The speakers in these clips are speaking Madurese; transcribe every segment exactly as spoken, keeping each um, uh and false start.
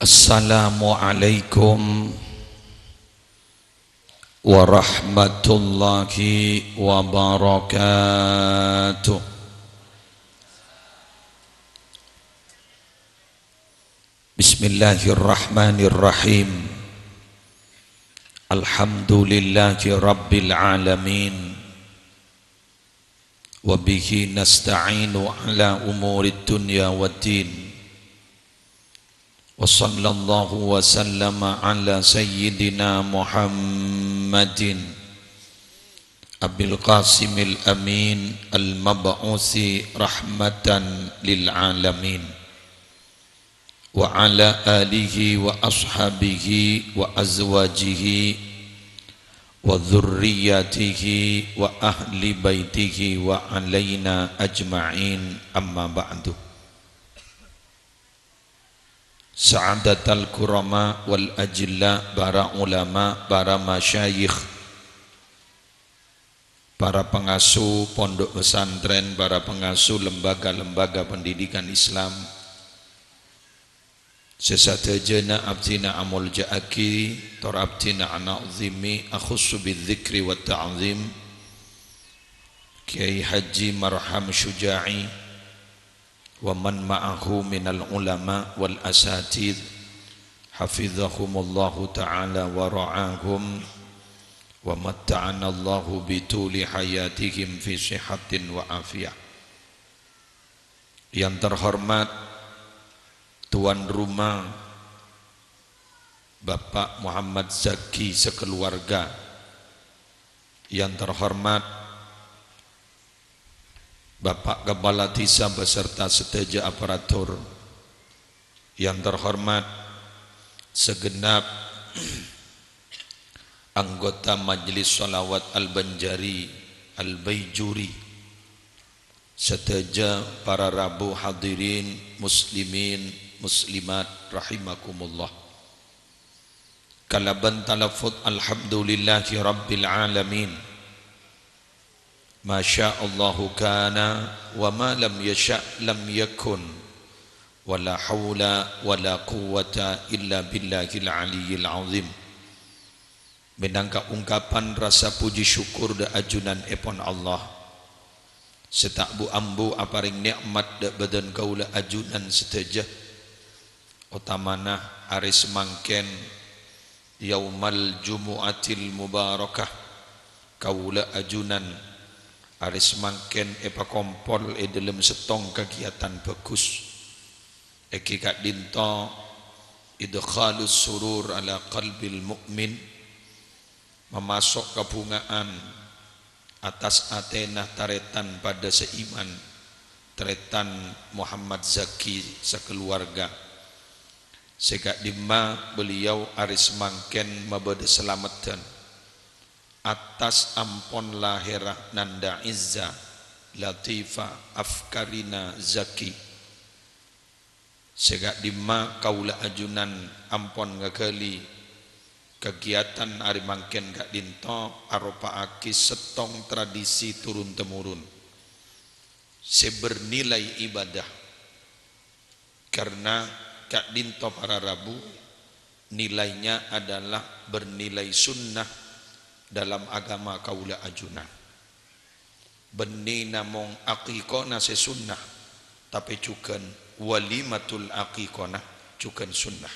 Assalamualaikum warahmatullahi wabarakatuh. Bismillahirrahmanirrahim. Alhamdulillahi rabbil alamin. Wa bihi nasta'inu ala umurid dunya waddin. Wa sallallahu wa sallama ala sayyidina Muhammadin Abil Qasimil Amin al-mab'usi rahmatan lil alamin. Wa ala alihi wa ashabihi wa azwajihi wa dzurriyyatihi wa ahli baitihi wa alaina ajma'in, amma ba'du. Sa'adatal kurama wal ajilla, para ulama, para masyayikh, para pengasuh pondok pesantren, para pengasuh lembaga-lembaga pendidikan Islam, sè sadhâjâna abdhina amolja'aghi, tor abdhina ana'zimi, akhussu bidzikri wa ta'zim, Kiai Haji Marham Syuja'i, wa man ma'ahu minal ulama wal asatidz, hafizahumullahu ta'ala wa ra'ahum, wa matta'anallahu bituli hayatihim fi sihatin wa afiyah. Yang terhormat tuan rumah Bapak Muhammad Zaki sekeluarga, yang terhormat Bapak Kepala Desa beserta sadhâjâ aparatur, yang terhormat segenap anggota Majelis Sholawat Al-Banjari, Al-Baijuri, sadhâjâ para rabu hadirin muslimin muslimat rahimakumullah. Kalabân talaffuz alhamdulillahi rabbil alamin. Ma syaa Allahu kana wa ma lam yasya' lam yakun. Wa la haula wa la quwwata illa billahil aliyyil azim. Mènangka ungkapan rasa puji syukur dâ' ajunan èpon Allah, sè ta' bu-ambu aparèng nè'mat dâ' bâdân kaulâ ajunan sadhâjâ, otamana arè samangkèn, Yaumal Jumu'atil Mubarakah, kaulâ ajunan arè samangkèn èpakompol è dâlem sèttong kagiyatan bhâghus. Èngghi ka'dinto idkhalus surur ala qalbil mu'min, mamaso' kabhungaan attas atèna tarètan padâ saiman, tarètan Muhammad Zaki sakaluwarga, sè ka'dimma beliau arè samangkèn mabâdâ salameddhân attas ampon lahèrra Nanda Izza Latifa Afkarina Zaki. Sè ka'dimma kaulâ ajunan ampon ngaghâli kagiyatan arè mangkèn ka'dinto aropa'aghi sèttong tradisi turun-temurun sè bernilai ibadah, karna ka'dinto para rabu nilainya adalah bernilai sunnah dalam agama kaulâ ajunan. Bânnè namong aqiqona sè sunnah, tapè jhughân walimatul aqiqona jhughân sunnah.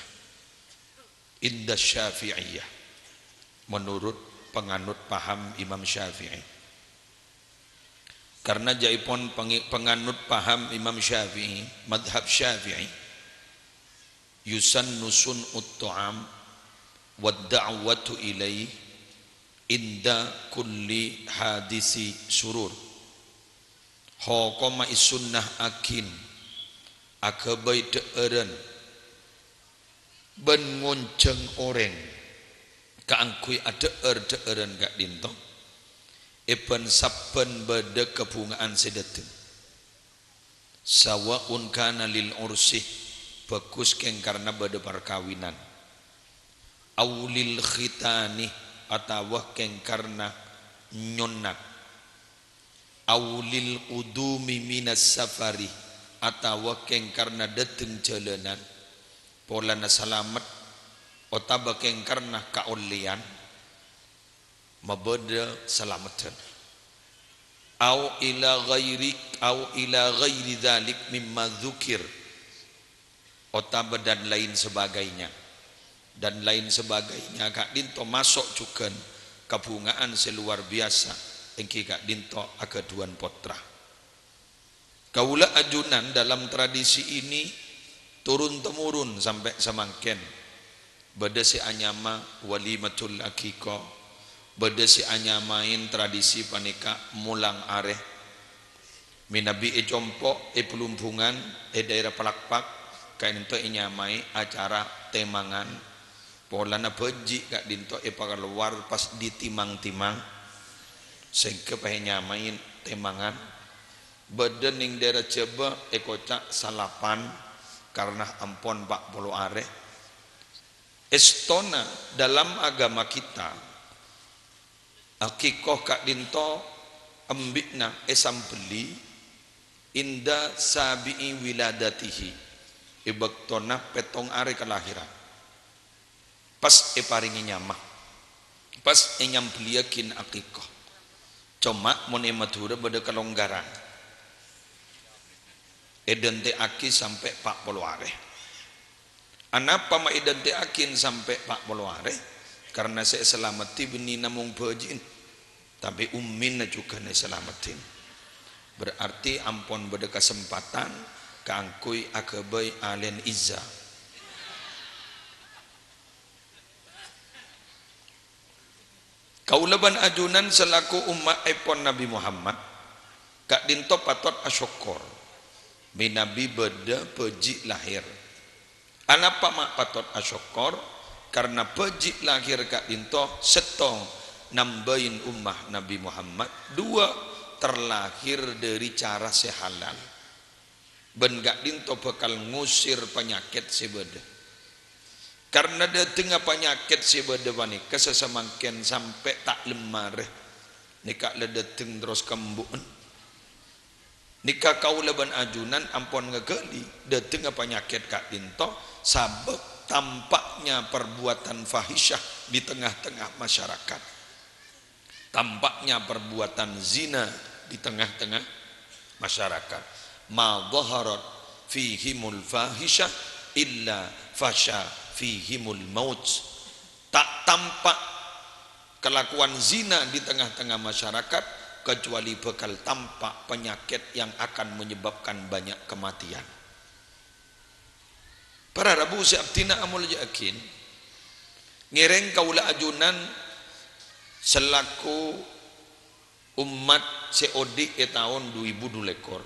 Inda Syafi'iyah, menurut penganut paham Imam Syafi'i. Karna jâ'èpon pengè-, penganut paham Imam Syafi'i, madhab Syafi'i, yusannu sun'ut ta'am wad da'watu ilaih inda kulli hadisi surur. Hokoma èsunnahaghin aghâbây dhâ'ârân bân ngonjhâng orèng kaangghuy adhâ'âr dhâ'ârân ka'dinto, è bân sabbhân bâdâ kabhunga'an sè dâteng. Sawa'un kana lil ursi, bhâghus kèng karna bâdâ parkabinan, au lil khitani, otabâ kèng karna nyonnat, au lil qudumi minas safari, otabâ kèng karna dâteng jhâlânan, polana salamet, otabâ kèng karna kaollèyan, mabâdâ salameddhân. Au ila ghairi, au ila ghairi dzalik mimma dzukir, otabâ dan lain sebagainya. Dan lain sebagainya ka'dinto maso' jhughân kabhunga'an sè luar biyasa, èngghi ka'dinto aghâdhuwân pottra. Kaulâ ajunan dalam tradisi ini turun-temurun sampè' samangkèn. Bâdâ sè anyama walimatul aqiqah, bâdâ sè anyamaè tradisi panèka molang arè. Mènabi è compo', è Blumbungan, è dhaèra Palakpak, ka'dinto ènyamaè acara tèmangan. Polana bhâji' ka'dinto èpakalowar pas ditimang-timang, sèngghâ pas ènyamaè tèmangan. Bâdâ neng dhaèra Jhâbâ èkoca' salapan karna ampon pa' polo arè. Èstona dalam agama kita, aqiqah ka'dinto embi'na èsambelli inda sabi'i wiladatihi, è bâktona pèttong arè kalahiran. Pas èparèngè nyama, pas ènyambelliyaghin aqiqah. Coma mon è Madhurâ bâdâ kalonggaran, èdântè'aghi sampè' pa' polo arè. Anapa ma' èdântè'aghin sampè' pa' polo arè? Karna sè èsalameddhi bânnè namong bhâji'na, tapè ummina jhughân èsalameddhi. Berarti ampon bâdâ kasempatan kaangghuy aghâbây Alèn Izza. Kaulâ bân ajunan selaku umma'èpon Nabbhi Muhammad, ka'dinto patot asokkor, mènabi bâdâ bhâji' lahèr. Anapa ma' patot asokkor? Karna bhâji' lahèr ka'dinto sèttong nambâi ommaddhâ Nabbhi Muhammad, duwâ' terlahir dâri cara sè halal. Bân ka'dinto bhâkal ngusir panyakèt sè bâdâ. Karna dâtèngnga panyakèt sè bâdâ panèka sasamangkèn sampè' ta' lem marè. Nèka la dâtèng terros kembu'en. Nèka kaulâ bân ajunan ampon ngaghâli dâtèngnga panyakèt ka'dinto sabâb tampaknya perbuatan fahisyah di tengah-tengah masyarakat. Tampaknya perbuatan zina di tengah-tengah masyarakat. Ma dhaharat fihimul fahisyah illa fasya fihimul maut. Ta' tampa' kalakowan zina di tengah-tengah masyarakat, kecuali bhâkal tampa' panyakèt yang akan menyebabkan banyak kematian. Para rabu sè abdhina amoljâ'aghin, ngèrèng kaulâ ajunan selaku ommat sè odi' è taon du èbu du lèkor,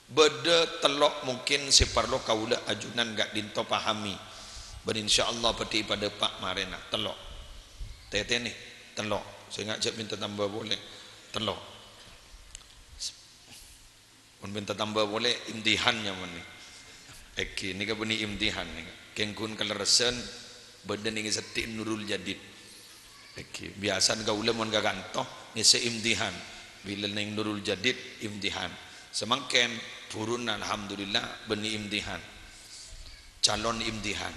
bâdâ tello' mungkin sè parlo kaulâ ajunan ka'dinto pahami, bân insyaallah bhâdhi èpadâpa' marèna. Tello'. Tètènè, tello'. Sènga' jhâ' mènta tamba polè. Tello'. Mon mènta tamba polè, imtihan nyamana. Èngghi, nèka bânnè imtihan nèka. Kèng ghun kalerressan, bâdâ nèng è seddhi' Nurul Jadid. Èngghi, biyasana kaulâ mon ka kanto, ngèssè imtihan. Bilâ nèng Nurul Jadid, imtihan. Samangkèn, buruna, alhamdulillah, bânnè imtihan. Calon imtihan.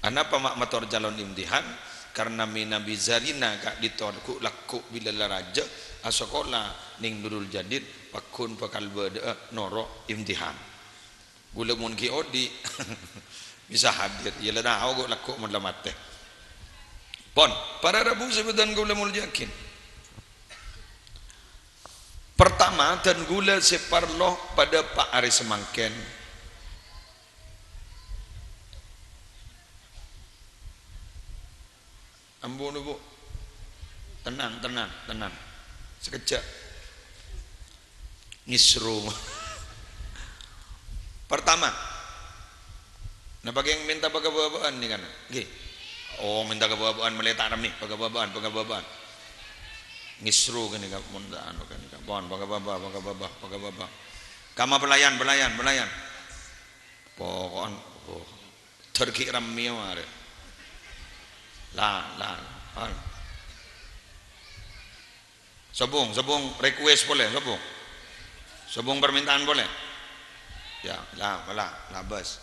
Anapa ma' mator calon imtihan? Karna mènabi zarina ka'dinto ghu'-lagghu' bilâ la rajâ asakola nèng Nurul Jadid, pagghun bhâkal bâdâ'â noro' imtihan. Ghulâ mon ghi' odi', bisa hadir. Iyâ la tao ghu'-lagghu' mon la matè. Pon, para rabu sè bâdhân kaulâ moljâ'aghin. Partama, dân ghulâ sè parlo padâpa' arè samangkèn. Ampon, Bu. Tenang, tenang, tenang. Sakejjhâ'. Ngèsro. Partama, napa kèng mènta pagabâbâ'ân nèka, na? Ngghi. Oh, mènta kabâbâ'ân, malè ta' rammè, pagabâbâ'ân, pagabâbâ'ân. Ngèsro kènè ka, mon ta' anu kènè ka. Pon, pagabâbâ, pagabâbâ, pagabâbâ. Kama pelayan, pelayan, pelayan. Poko'en, oh, dâr ghi' rammè marè. La, la, la. Sobung, sobung request polè, sobung. Sobung permintaan polè. Ya, la, la, la, bas.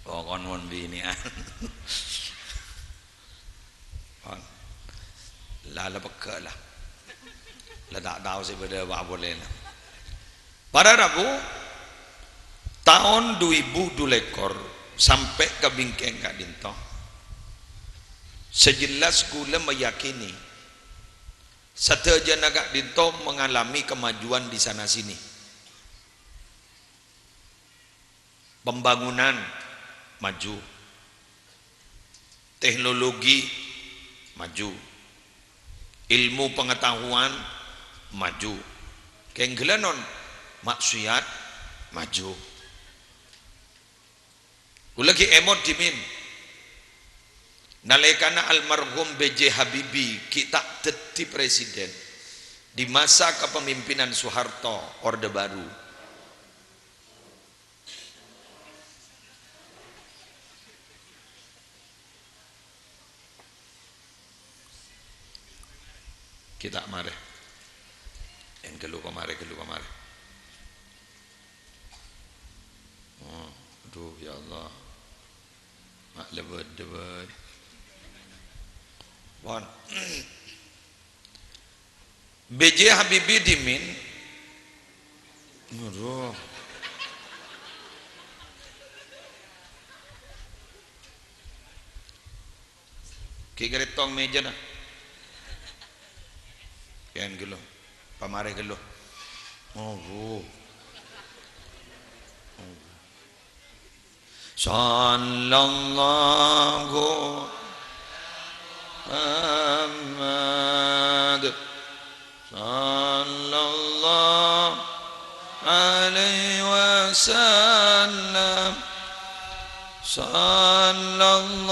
Pokon mon binè'an. Pon. La, la pegghâ' la. La ta' tao sè bâdâ apa polèna. Para rabu, taon du èbu du lèkor sampè' ka bingkèng ka'dinto. Sè jelas kaulâ meyakini sadhâjâna ka'dinto mengalami kemajuan di sana sini. Pembangunan maju, teknologi maju, ilmu pengetahuan maju. Kèng ghellâ' non, maksiat maju. Kaulâ ghi' èmot dhimèn. Nalèkana almarhum B J Habibie ghi' ta' dhâddhi presiden di masa kepemimpinan Soeharto, Orde Baru. Ghi' ta' marè. Èn ghâllu pamarè, ghâllu pamarè. Oh, aduh, ya Allah. Ma' la bâdâ bhâi. Pon. B J Habibie dhimèn. Aduh. Ghi' karè tong mèjâna. Kèng ghâllu. Pamarè ghâllu. Aduh. Sallallahu Muhammad. Sallallahu alaihi wasallam. Sallallahu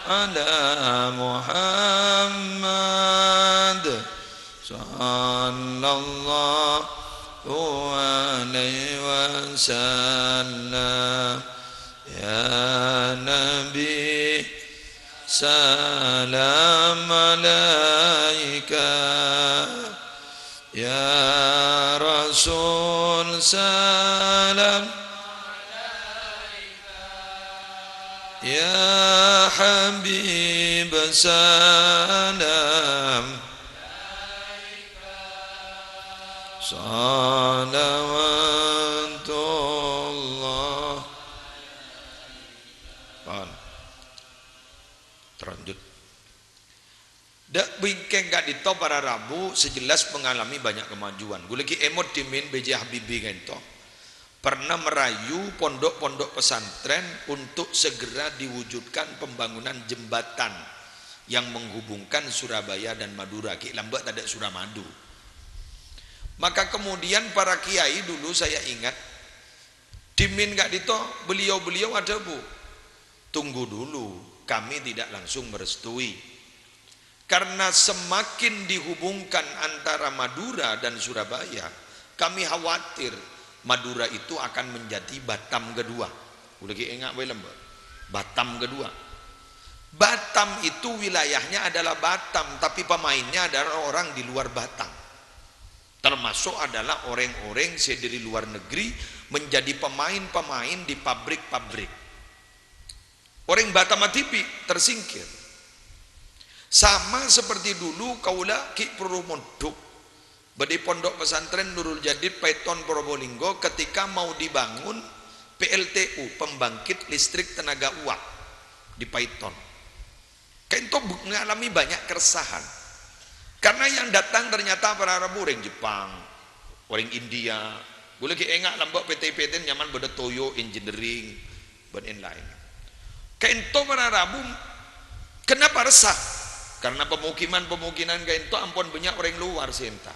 ala Muhammad. Sallallahu alaihi wasallam. Ya Nabi, salam alaika. Ya Rasul, salam. Ya Habib, salam. Salawatullah. Pon. Terlanjut. Dâ' bingkèng ka'dinto para rabu sè jelas mengalami banyak kemajuan. Kaulâ ghi' èmot dhimèn B J Habibie ka'dinto pernah merayu pondok-pondok pesantren untuk segera diwujudkan pembangunan jembatan yang menghubungkan Surabaya dan Madura, ghi' lambâ' tadâ' Suramadu. Maka kemudian para kiai dulu saya ingat, dhimèn ka'dinto beliau-beliau adhâbu, "Tunggu dulu, kami tidak langsung merestui." Karena semakin dihubungkan antara Madura dan Surabaya, kami khawatir Madura itu akan menjadi Batam kedua. Kaulâ ghi' enga' bhâi lambâ'. Batam kedua. Batam itu wilayahnya adalah Batam, tapi pemainnya adalah orang di luar Batam. Termasuk adalah orèng-orèng sè dâri luar negeri menjadi pemain-pemain di pabrik-pabrik. Orèng Batam dhibi' tersingkir. Sama seperti dulu kaulâ ghi' parlo mondhuk. Bâdâ Pondok Pesantren Nurul Jadid Paiton Probolinggo ketika mau dibangun P L T U, pembangkit listrik tenaga uap di Paiton. Ka'dinto bu-, ngalami banyak keresahan. Karena yang datang ternyata para rabu orèng Jepang, orèng India. Kaulâ ghi' enga' lambâ' P T-P T nyamana bâdâ Toyo Engineering, bân laèn-laèn. Ka'dinto para rabu, kenapa resah? Karena pemukiman-pemukiman ka'dinto ampon bânnya' orèng luar sè èntar.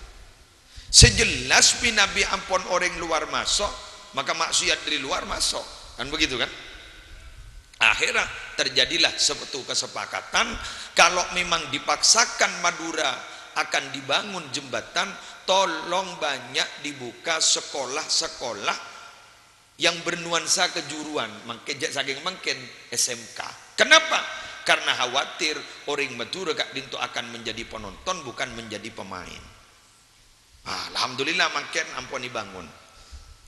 Sè jelas, manabi ampon orèng luar maso', maka maksiat dâri luar maso'. Kan begitu, kan? Akhirnya terjadilah suatu kesepakatan, kalau memang dipaksakan Madura akan dibangun jembatan, tolong banyak dibuka sekolah-sekolah yang bernuansa kejuruan, mangkèn jhâ' sakèng mangkèn S M K. Kenapa? Karena khawatir orèng Madura ka'dinto akan menjadi penonton, bukan menjadi pemain. Ah, alhamdulillah, mangkèn ampon èbângon.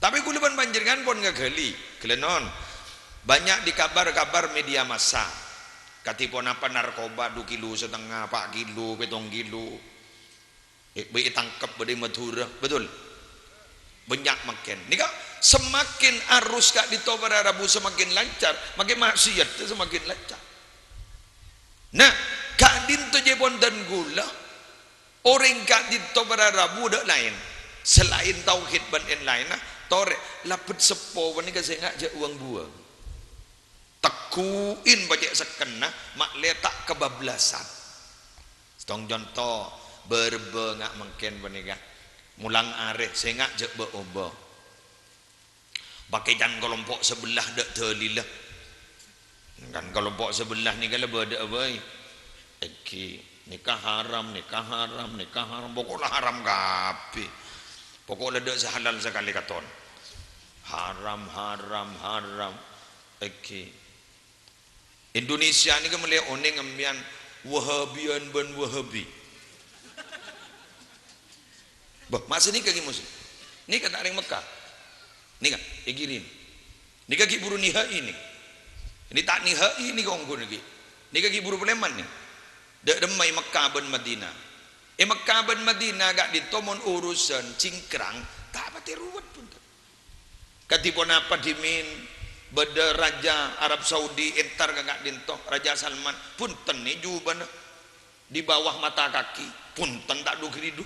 Tapè kaulâ bân panjhennengngan pon ngaghâli, ghâlânon. Bânnya' di kabar-kabar media massa. Kadhi ponapa narkoba du kilo satengnga, pa' kilo, pèttong kilo. È-, bâ-, ètangkep bâdâ è Madhurâ, betul? Bânnya' mangkèn. Nèka semakin arus ka'dinto para rabu semakin lancar, mangkèn maksiatta semakin lancar. Nah, ka'dinto jhâ' pon dân ghulâ, orèng ka'dinto para rabu dâ' laèn. Salaèn tauhid bân èn-laènna, torè, labet seppo panèka sènga' jhâ' wang-buwâng. Tegghu'in pajhât sekkenna, ma'lè ta' kabablasan. Sèttong conto, bârbâ nga' mangkèn panèka. Molang arè, sènga' jhâ' bâ-obâ. Pakè can kalompo' sabellâ dâ' dalilla. Kan kalompo' sabellâ nèka la bâdâ'â bhâi. Èngghi, nèka haram, nèka haram, nèka haram. Pokok la haram kabbhi. Pokok la dâ' sè halal sakalè katon. Haram, haram, haram. Èngghi. Indonesia nèka mèlè onèng sampèyan Wahabiyan bân Wahabi. Bâh, ma' sanèka ghi' Muslim. Nèka ta' rèng Mekkah. Nèka, èngghi rèn. Nèka ghi' buru nihai nèka. Nèka ta' nihai nèka ongghu nèka. Nèka ghi' buru palèman nèka. Dâ' remma è Mekkah bân Madinah. È Mekkah bân Madinah ka'dinto mon urusan cingkrang, ta' patè ruwet, bhunten. Kadhi ponapa dhimèn bâdâ raja Arab Saudi entar ka ka'dinto, Raja Salman, bhunten nè jubana di bawah mata kaki, bhunten ta' du-ghâridhu.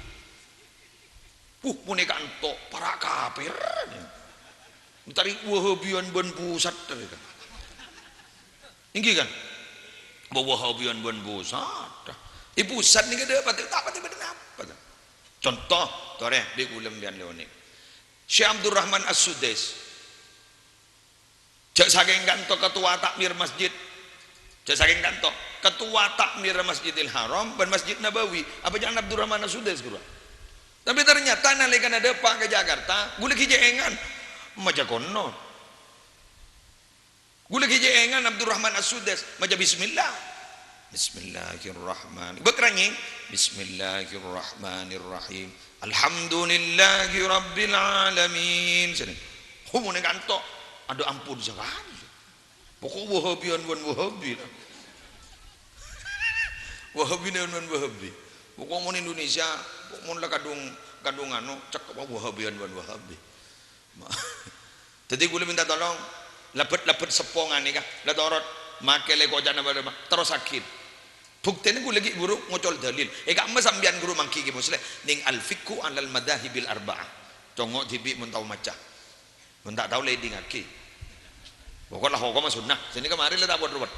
Wuh, mon è ka'dinto, para' kapèr. Èntarè Wahabiyan bân pusat, tarè. Èngghi, kan? Bâ Wahabiyan bân pusat. È pusat nèka dâ' patè, ta' patè bâdâ napa, ta? Conto, torè, bi' kaulâ sampèyan lè onèng. Syekh Abdurrahman As-Sudais. Jhâ' sakèng ka'dinto ketua takmir masjid. Jhâ' sakèng ka'dinto ketua takmir Masjidil Haram bân Masjid Nabawi. Apa ca'na Abdurrahman As-Sudais, ghuru? Tapè ternyata nalèkana dâpa' ka Jakarta, ghulâ ghi' cè' èngan. Maca kono. Ghulâ ghi' cè' èngan Abdurrahman As-Sudais maca bismillah. Bismillahirrahman-, bâk ranyèng. Bismillahirrahmanirrahim. Alhamdulillahirabbil alamin. Sènè. Humone kanto. Aduh ampun sakalè. Pokok Wahabiyan bân Wahabi. Wahabi bân Wahabi. Pokok mon Indonesia, pokok mon la kadhung, kadhung anu, cekep Wahabiyan bân Wahabi. Ma-, Dhâddhi, kaulâ mènta tolong, lebbhât-lebbhât seppo nganèka, la torot, make lè koca'na bârâmma, terrossaghi. Buktèna kaulâ ghi' buru ngocol dalil. È ka'emma sampèyan ghuru mangghi Kè Musleh, nèng Al-Fiqhu 'alal Madzahibil Arba'ah. Congo' dhibi' mon tao maca. Mon ta' tao, la èdingngaghi. Pokok la hokomma sunnah. Sè nèka marè la ta' wot-ruwet.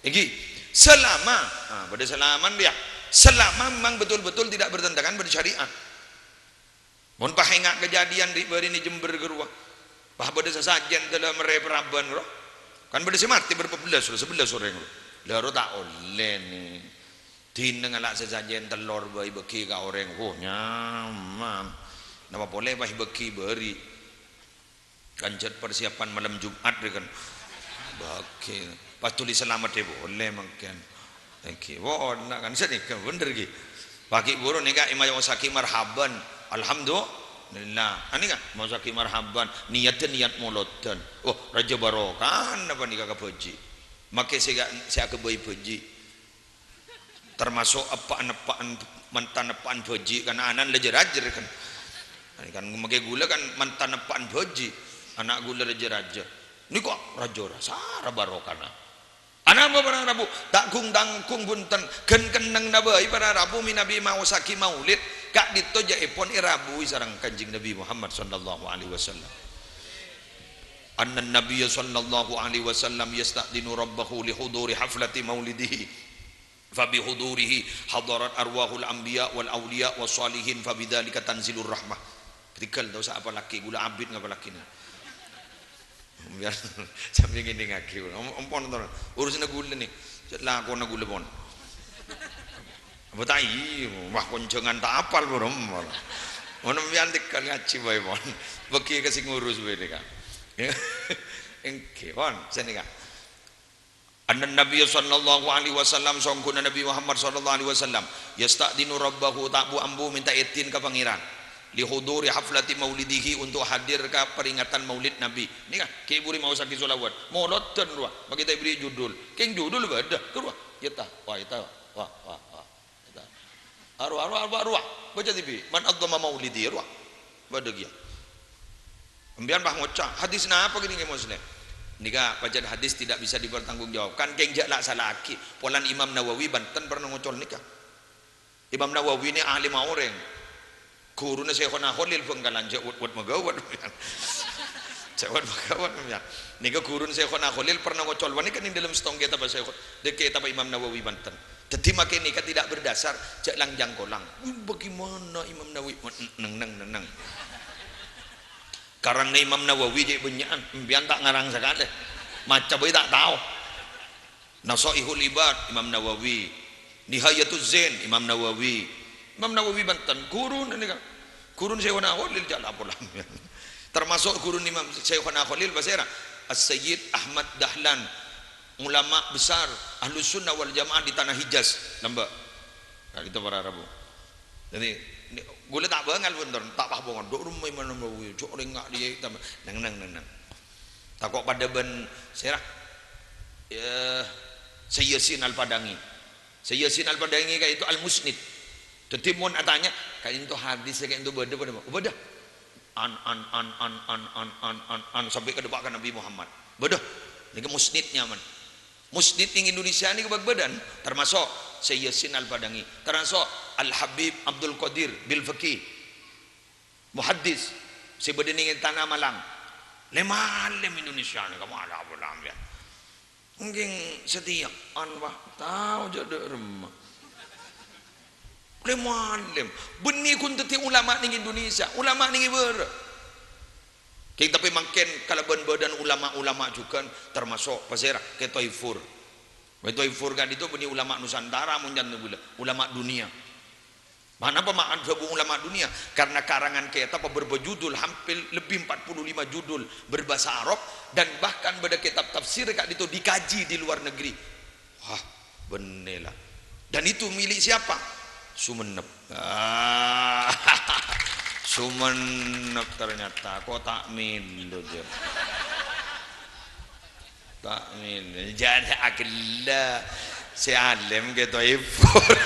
Èngghi, selama, ah, bâdâ selama, ya. Selama memang betul-betul tidak bertentangan pada syariat. Mon pas enga' kajhâdhiyân ri'-bâri'na Jember ghâruwa. Pas bâdâ sasajân dâlâ merrè paraban ghâruwa. Kan bâdâ sè matè bârâmpa bellâs, sabellâs orèng ghâruwa. La ghâruwa ta' ollè, nè. Dinah ngala' sasajân tellor bhâi bâghi ka orèng. Wo, nyaman. Napa polè pas bâghi bâri'. Kan jhât persiapan malem Jumat rè kan. Bâghi. Pas dhuli salamet è polè mangkèn. Èngghi, wonna kan sanèka bhender ghi. Paghi' buru nèka èmaosaghi marhaban. Alhamdulillah. Anèka maosaghi marhaban. Niyadda niyat molodhân. Oh, rajâ barokana panèka kabhâji'. Make sè ga-, sè aghâbây bhâji'. Termasuk eppa'-eppa'an, mantan eppa'an bhâji' kan ana'na la jâr-ajâr kan. Kan make ghulâ kan mantan eppa'an bhâji'. Ana' ghulâ la jâr-ajâr. Nèka rajâ rasa barokana. Anapa para rabu? Ta' gung-tanggung bhunten. Ghân kennengnga bhâi para rabu mènabi maosaghi maulid. Ka'dinto jhâ' èpon èrabuwi sareng Kanjeng Nabi Muhammad sallallahu alaihi wasallam. Annan Nabiyya sallallahu alaihi wasallam yasta'dinu rabbahu li huduri haflati maulidihi. Fa bi hudurihi hadarat arwahul anbiya wal auliya was shalihin, fa bidzalika tanzilur rahmah. Tèghâl, ta' osa apallaghi, ghulâ abit ngapallaghi nè. Biar sambi ngèdingngaghi, om-, ompon to. Urusanna ghulâ nè. Lakona ghulâ pon. Apa ta' iyâ, wah, konjhângan ta' apal, bro. Mon sampèyan tèghâl ngajhi bhâi pon. Bâghi ka sè ngurus bhâi nèka. Èngghi, pon, sanèka. Annan Nabiyya sallallahu alaihi wasallam, songghuna Nabi Muhammad sallallahu alaihi wasallam, yasta'dinu rabbahu, ta' bu-ambu mènta idin ka Pangèran. Li huduri haflati maulidihi, untuk hadir ka peringatan maulid Nabi. Nèka, ghi' bhuru maosaghi sholawat. Molodhân rowa, makè ta' èberri' judul. Kèng judul bâdâ, rowa. Yâ ta, wa, yâ ta, wa, wa, wa. Yâ ta. Rowa, rowa, rowa, rowa. Baca T V. Man 'azzama maulidi, rowa. Bâdâ kèya. Sampèyan pas ngoca', "Hadis napa ghi' nèka, Muslim?" Nèka pajhât hadis tidak bisa dipertanggungjawabkan, kèng jhâ' la' sala'aghi. Polana Imam Nawawi bhunten pernah ngocol nèka. Imam Nawawi nè alimma orèng. Ghuruna Syaikhona Kholil Bhângkalan, jhâ' wet-wet maghâwât. Jhâ' wet maghâwât, ya. Nèka ghuruna Syaikhona Kholil pernah ngocol, wah, nèka nèng dâlem sèttong kètabbhâ Syaikhon-, dâ' kètabbhâ Imam Nawawi bhunten. Dhâddhi makè nèka tidak berdasar, jhâ' lang-jhâlâng. "Wih, bagaimana Imam Nawawi?" Neng, neng, neng, neng. Karangnga Imam Nawawi jhâ' bânnya'an, sampèyan ta' ngarang sakalè. Maca bhâi ta' tao. Nasaihul Ibad, Imam Nawawi. Nihayatuz Zain, Imam Nawawi. Imam Nawawi bhunten, ghuruna nèka. Ghuruna Syaikhona Kholil jhâ' la pola. Termasuk ghuruna Imam Syaikhona Kholil, pasèra? As-Sayyid Ahmad Dahlan, ulama besar Ahlus Sunnah wal Jamaah di tanah Hijaz, lambâ'. Nah, itu para rabu. Dhâddhi, nè-, ghulâ ta' bângal bhunten, ta' pas bângal. Dâ' remma Imam Nawawi, jhâ' rèng nga' dhiyâ, ta-, neng, neng, neng, neng. Tako' padâ bân sèra, eh, Sayyid Yasin Al-Padangi. Sayyid Yasin Al-Padangi ka'dinto Al-Musnid. Dhâddhi mon atanya, "Ka'dinto hadis ka'dinto bâdâ padâ, Pak?" Bâdâ. An, an, an, sampè' ka dâpa' ka Nabi Muhammad. Bâdâ. Nèka Musnid nyamana. Musnid nèng Indonesia nèka bâk bâdân, termasuk Sayyid Yasin Al-Padangi, termasuk Al-Habib Abdul Qadir Bil Fiqih, muhaddis, sè bâdâ nèng Tanah Malang. Lèma alim Indonesia nèka, masyaallah, ya. Ènggi satèya, an, wah, tao jhâ' dâ' remma. Lèma alim. Bânnè ghun dhâddhi ulama nèng Indonesia, ulama nèng è bârâ'. Kèng tapè mangkèn kalabân bâdân ulama-ulama jhughân, termasuk pasèra? Kè Toifur. Kè Toifur ka'dinto bânnè ulama Nusantara, mon can ghulâ, ulama dunia. Mangkana apa ma' adhâbu ulama dunia? Karena karangan kètab beberapa judul, hampir lebih empat puluh lima judul berbahasa Arab, dan bahkan bâdâ kètab tafsir ka'dinto dikaji di luar negeri. Wah, bânnè la. Dan itu milik siapa? Sumenep. Ah, Sumenep ternyata. Kok ta' mèlo, jâ. Ta' mèlo. Jâ' aghellâ'. Sè alim Kè Toifur.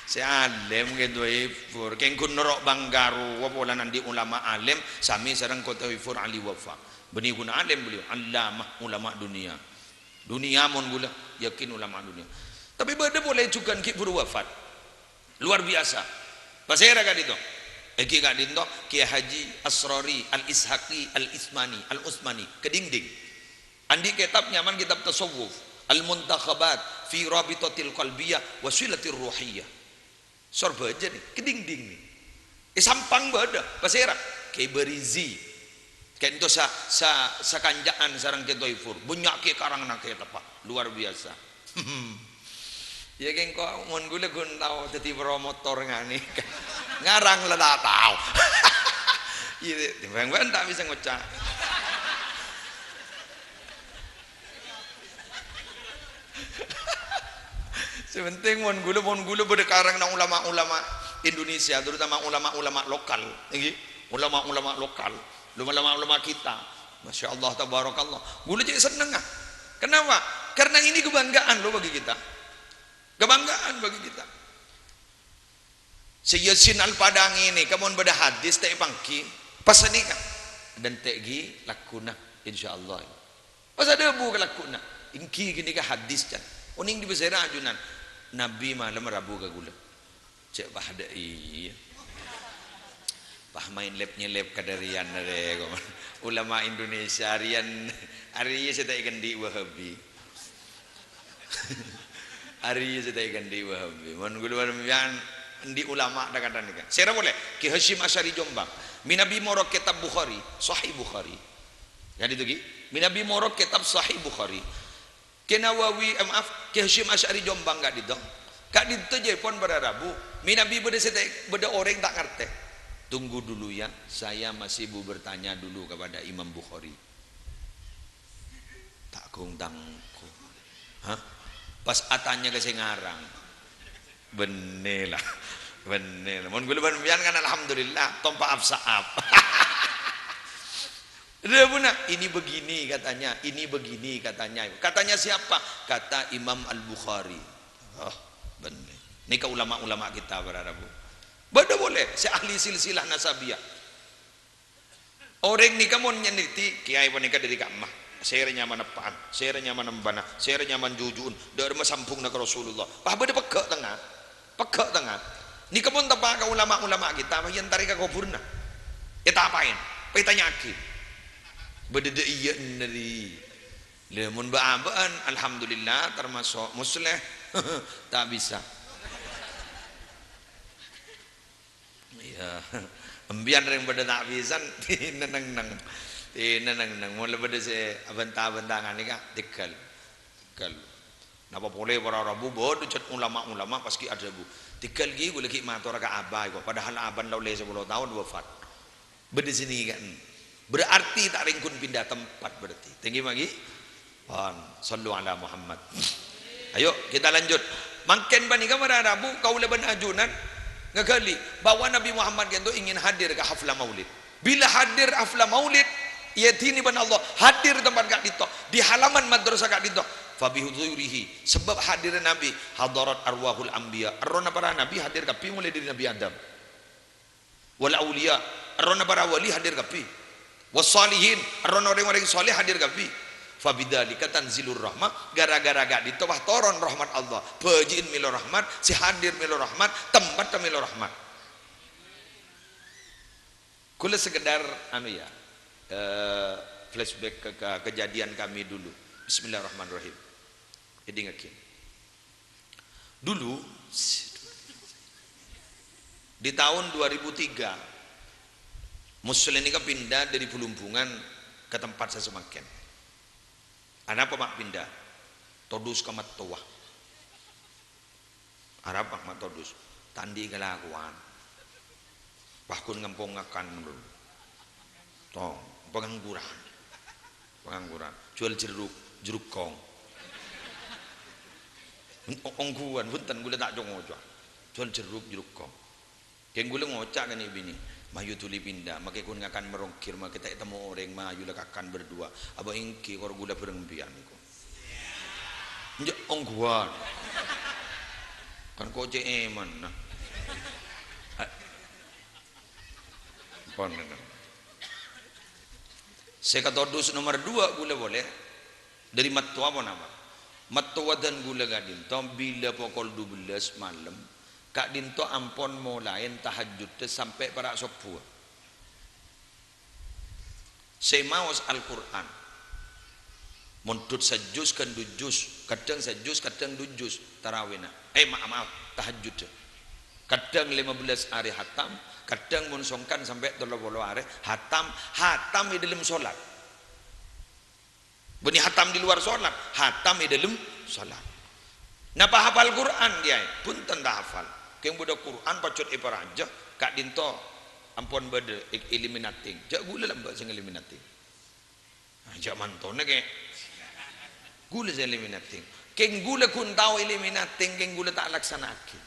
Sè alim Kè Toifur. Kèng ghun noro' bângkarowa polana andi' ulama alim, samè sareng Kè Toifur ahli wafa. Bânnè ghun alim beliau, allamah, ulama dunia. Dunia mon ghulâ, yakin ulama dunia. Tapè bâdâ polè jhughân ghi' bhuru wafat. Luar biasa. Pasèra ka'dinto? Èngghi ka'dinto Kiai Haji Asrori Al-Ishaqi Al-Ismani, Al-Usmani, Kedingding. Andi' kètab nyamana kètab tasawuf, Al-Muntakhabat fi Rabitatil Qalbiyah wa Silatir Ruhiyah. Sor bâjâ nè, Kedingding nè. È Sampang bâdâ, pasèra? Kè Barizi. Ka'dinto sa-, sa-, sakanca'an sareng Kè Toifur. Bânnya' kè karangnga kètab, Pak. Luar biasa. Iyâ, kèng kok mon ghulâ ghun tao dhâddhi promotor nganè. Ngarang la ta' tao. Iyâ, timbang bân ta' bisa ngoca'. Sè penting mon ghulâ, mon ghulâ bâdâ karangnga ulama-ulama Indonesia, terutama ulama-ulama lokal, èngghi, ulama-ulama lokal, ulama-ulama kita. Masya Allah, tabarakallah. Ghulâ cè' sennengnga. Kenapa? Karena ini kebanggaan loh bagi kita. Kebanggaan bagi kita. Sè Yasin Al-Padangi nèka mon bâdâ hadis ta' èpangghi, pas nèka. Dhânte' ghi lagghuna, insyaallah. Pas adhâbu ka lagghuna, èngghi ghânèka hadis, can. Onèng dhi' pasèra ajunan? Nabbhi malem rabu ka ghulâ. Cè' pas dâ' iyâ. Pas maèn lèp-nyèlèp ka dâriyân arè, kok. Ulama Indonesia arèyan, arèya sè ta' èkandhi' Wahabi. Arèya sè ta' èkandhi' Wahabi. Mon ghulâ bân sampèyan andi' ulama dha-kadhâ nèka. Sèra polè, Ki Hasyim Asy'ari Jombang. Mènabi moro kètab Bukhari, Sahih Bukhari. Ka'dinto ghi? Mènabi moro kètab Sahih Bukhari. Ki Nawawi, eh, maaf, Ki Hasyim Asy'ari Jombang ka'dinto. Ka'dinto jâ pon para rabu. Mènabi bâdâ sè ta-, bâdâ orèng ta' ngartè. Tunggu dulu ya, saya masih mau bertanya dulu kepada Imam Bukhari. Ta' ghung-tangghung. Hah? Pas atanya ka sè ngarang. Bânnè la. Bhender. Mon ghulâ bân sampèyan kan alhamdulillah, tompa' ap-sa'ap. Dhâbuna, "Ini begini katanya, ini begini katanya." Katanya siapa? Kata Imam Al-Bukhari. Oh, bhender. Nèka ulama-ulama kita para rabu. Bâdâ polè sè ahli silsilah nasabiyah. Orèng nèka mon nyènèdhi, kèyaè panèka dhâri ka'emma. Sèrè nyamana eppa'an, sèrè nyamana embana, sèrè nyamana juju'un, dhâremma sambungnga ka Rasulullah. Pas bâdâ pegghâ' tengnga. Pegghâ' tengnga. Nèka mon teppa' ka ulama-ulama kita, pas èentarè ka kobhurrâ. Ètapa'è, pas ètanya'aghi. Bâdâ dâ' iyâ ennèri. Lha, mon bâ'-abâ'ân, alhamdulillah, termasuk musleh. Ta' bisa. Iyâ. Empèyan rèng padâ ta' bisan, tinenneng-neng. Tinenneng-neng. Mon la padâ sè abânta-bânta nganèka, tèghâl. Tèghâl. Napa polè para rabu, bâdâ cè' ulama-ulama pas ghi' adhâbu, "Tèghâl ghi, ghulâ ghi' matora ka abâ, kok." Padahal abâna la ollè sapolo taon wafat. Bâdâ sè nèka. Berarti ta' rèng ghun pindah tempat berarti. Tèngghi maghi? Pon. Shallu ala Muhammad. Ayo, kita lanjut. Mangkèn panèka para rabu kaulâ bân ajunan ngaghâli bahwa Nabi Muhammad ghânto ingin hadir ka hafla maulid. Bilâ hadir hafla maulid, èadhinè bân Allah, hadir tempat ka'dinto, di halaman madrasah ka'dinto, fabihudurihi, sebab hadirnya Nabi, hadarat arwahul anbiya, errohna para nabi hadir kabbhi molaè dhâri Nabi Adam. Wal auliya, errohna para wali hadir kabbhi. Was shalihin, errohna rèng-orèng shaleh hadir kabbhi. Fabidzalika tanzilur rahmah, gara-gara ka'dinto pas toron rahmat Allah. Bâji'in mèlo rahmat, sè hadir mèlo rahmat, tempatta mèlo rahmat. Ghulâ sekedar, anu ya, eh, flashback ke, ke kejadian kami dulu. Bismillahirrahmanirrahim. Èdingngaghi. Dulu, di tahun dua ribu tiga, Musleh nèka pindah dari Bulumbungan ke tempat saya semangkèn. Anapa ma' pindah? Todus ka mattowa. Arapa ma' todus? Ta' andi' kalakowan. Pas ghun ngampong ngakan dulu. Tong, pengangguran. Pengangguran. Jual jeruk, jeruk kong. O-, ongghuwân, bhunten, ghulâ ta' co-ngoco. Jual jeruk, jeruk kong. Kèng ghulâ ngoca' ka nè'-binè', "Mayu dhuli pindah, makè ghun ngakan marongghir, makè ta' ètemmo orèng, mayu la kakan berdua." "Apa èngghi, kor ghulâ bhâreng empèyan, ko'." Enjâ' ongghuwân. Kan ko' cè' èman, nah. Pon, pon. Sè katodus nomer dua ghulâ polè. Dhâri mattowa ponapa? Mattowa dân ghulâ ka'dinto bilâ pokol dubellâs malem, ka'dinto ampon molaè tahajjudda sampè' para' sobbhuwâ. Sè maos Al-Qur'an. Mondhut sajjuz ghân du juz, kadhâng sajjuz, kadhâng du juz tarawèna. Eh, ma-, maaf, tahajjudda. Kadhâng lèma bellâs arè hatam, kadhâng mon songkan sampè' tello polo arè hatam, hatam è dhâlem solat. Bânnè hatam di luar solat, hatam è dhâlem solat. Napa hafal Qur'an, Kèyaè? Bhunten ta' hafal. Kèng bâdâ Qur'an pajhut èparajâ, ka'dinto ampon bâdâ e-, eliminating. Jhâ' ghulâ lambâ' sè ngeliminating. Ah, jhâ' mantona, Kè. Ghulâ sè eliminating. Kèng ghulâ ghun tao eliminating, kèng ghulâ ta' laksana'aghi.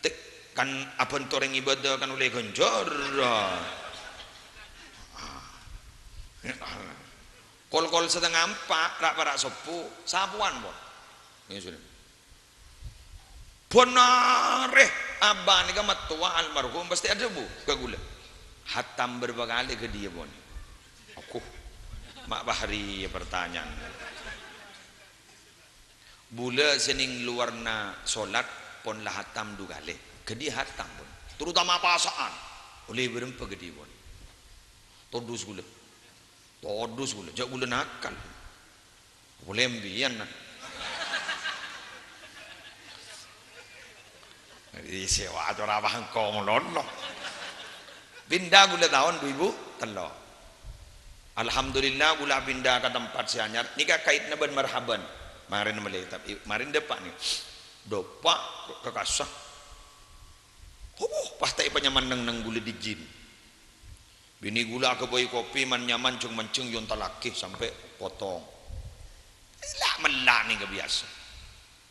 Te-, kan abhânto orèng ibadah kan ollè ghânjhârân. Kol-kol satengnga empa', ra'-para' sobbhu, sapowan, pon. Ngèsonè. Bân arè, abâ' nèka mattowa almarhum pastè adhâbu ka ghulâ, "Hatam bârâmpa kalè ka dhiyâ, pon?" Aku, ma' pahariyâ partanyaan. Bulâ sè neng lowarra solat pon la hatam du kalè. Ghâdhi hatam pon. Terutama pasa'an. Ollè bârâmpa ghâdhi pon. Todus ghulâ. Todus ghulâ. Jhâ' ghulâ nakal. Polè empèyan, nah. Jadi sèwa acara apa engko' malolo. Pindah ghulâ taon du èbu tello'. Alhamdulillah, ghulâ pindah ka tempat sè anyar. Nèka kaitna bân marhaban. Marèn malè, tapè marèn dâpa' nè. Dâpa' ka kassa. Huh, pas ta' èpanyamana neng-neng ghulâ dhijin. Binè ghulâ aghâbây kopi man-nyaman jhâng-manjhâng èontallaghi sampè' potong. La mella' nèka biyasa.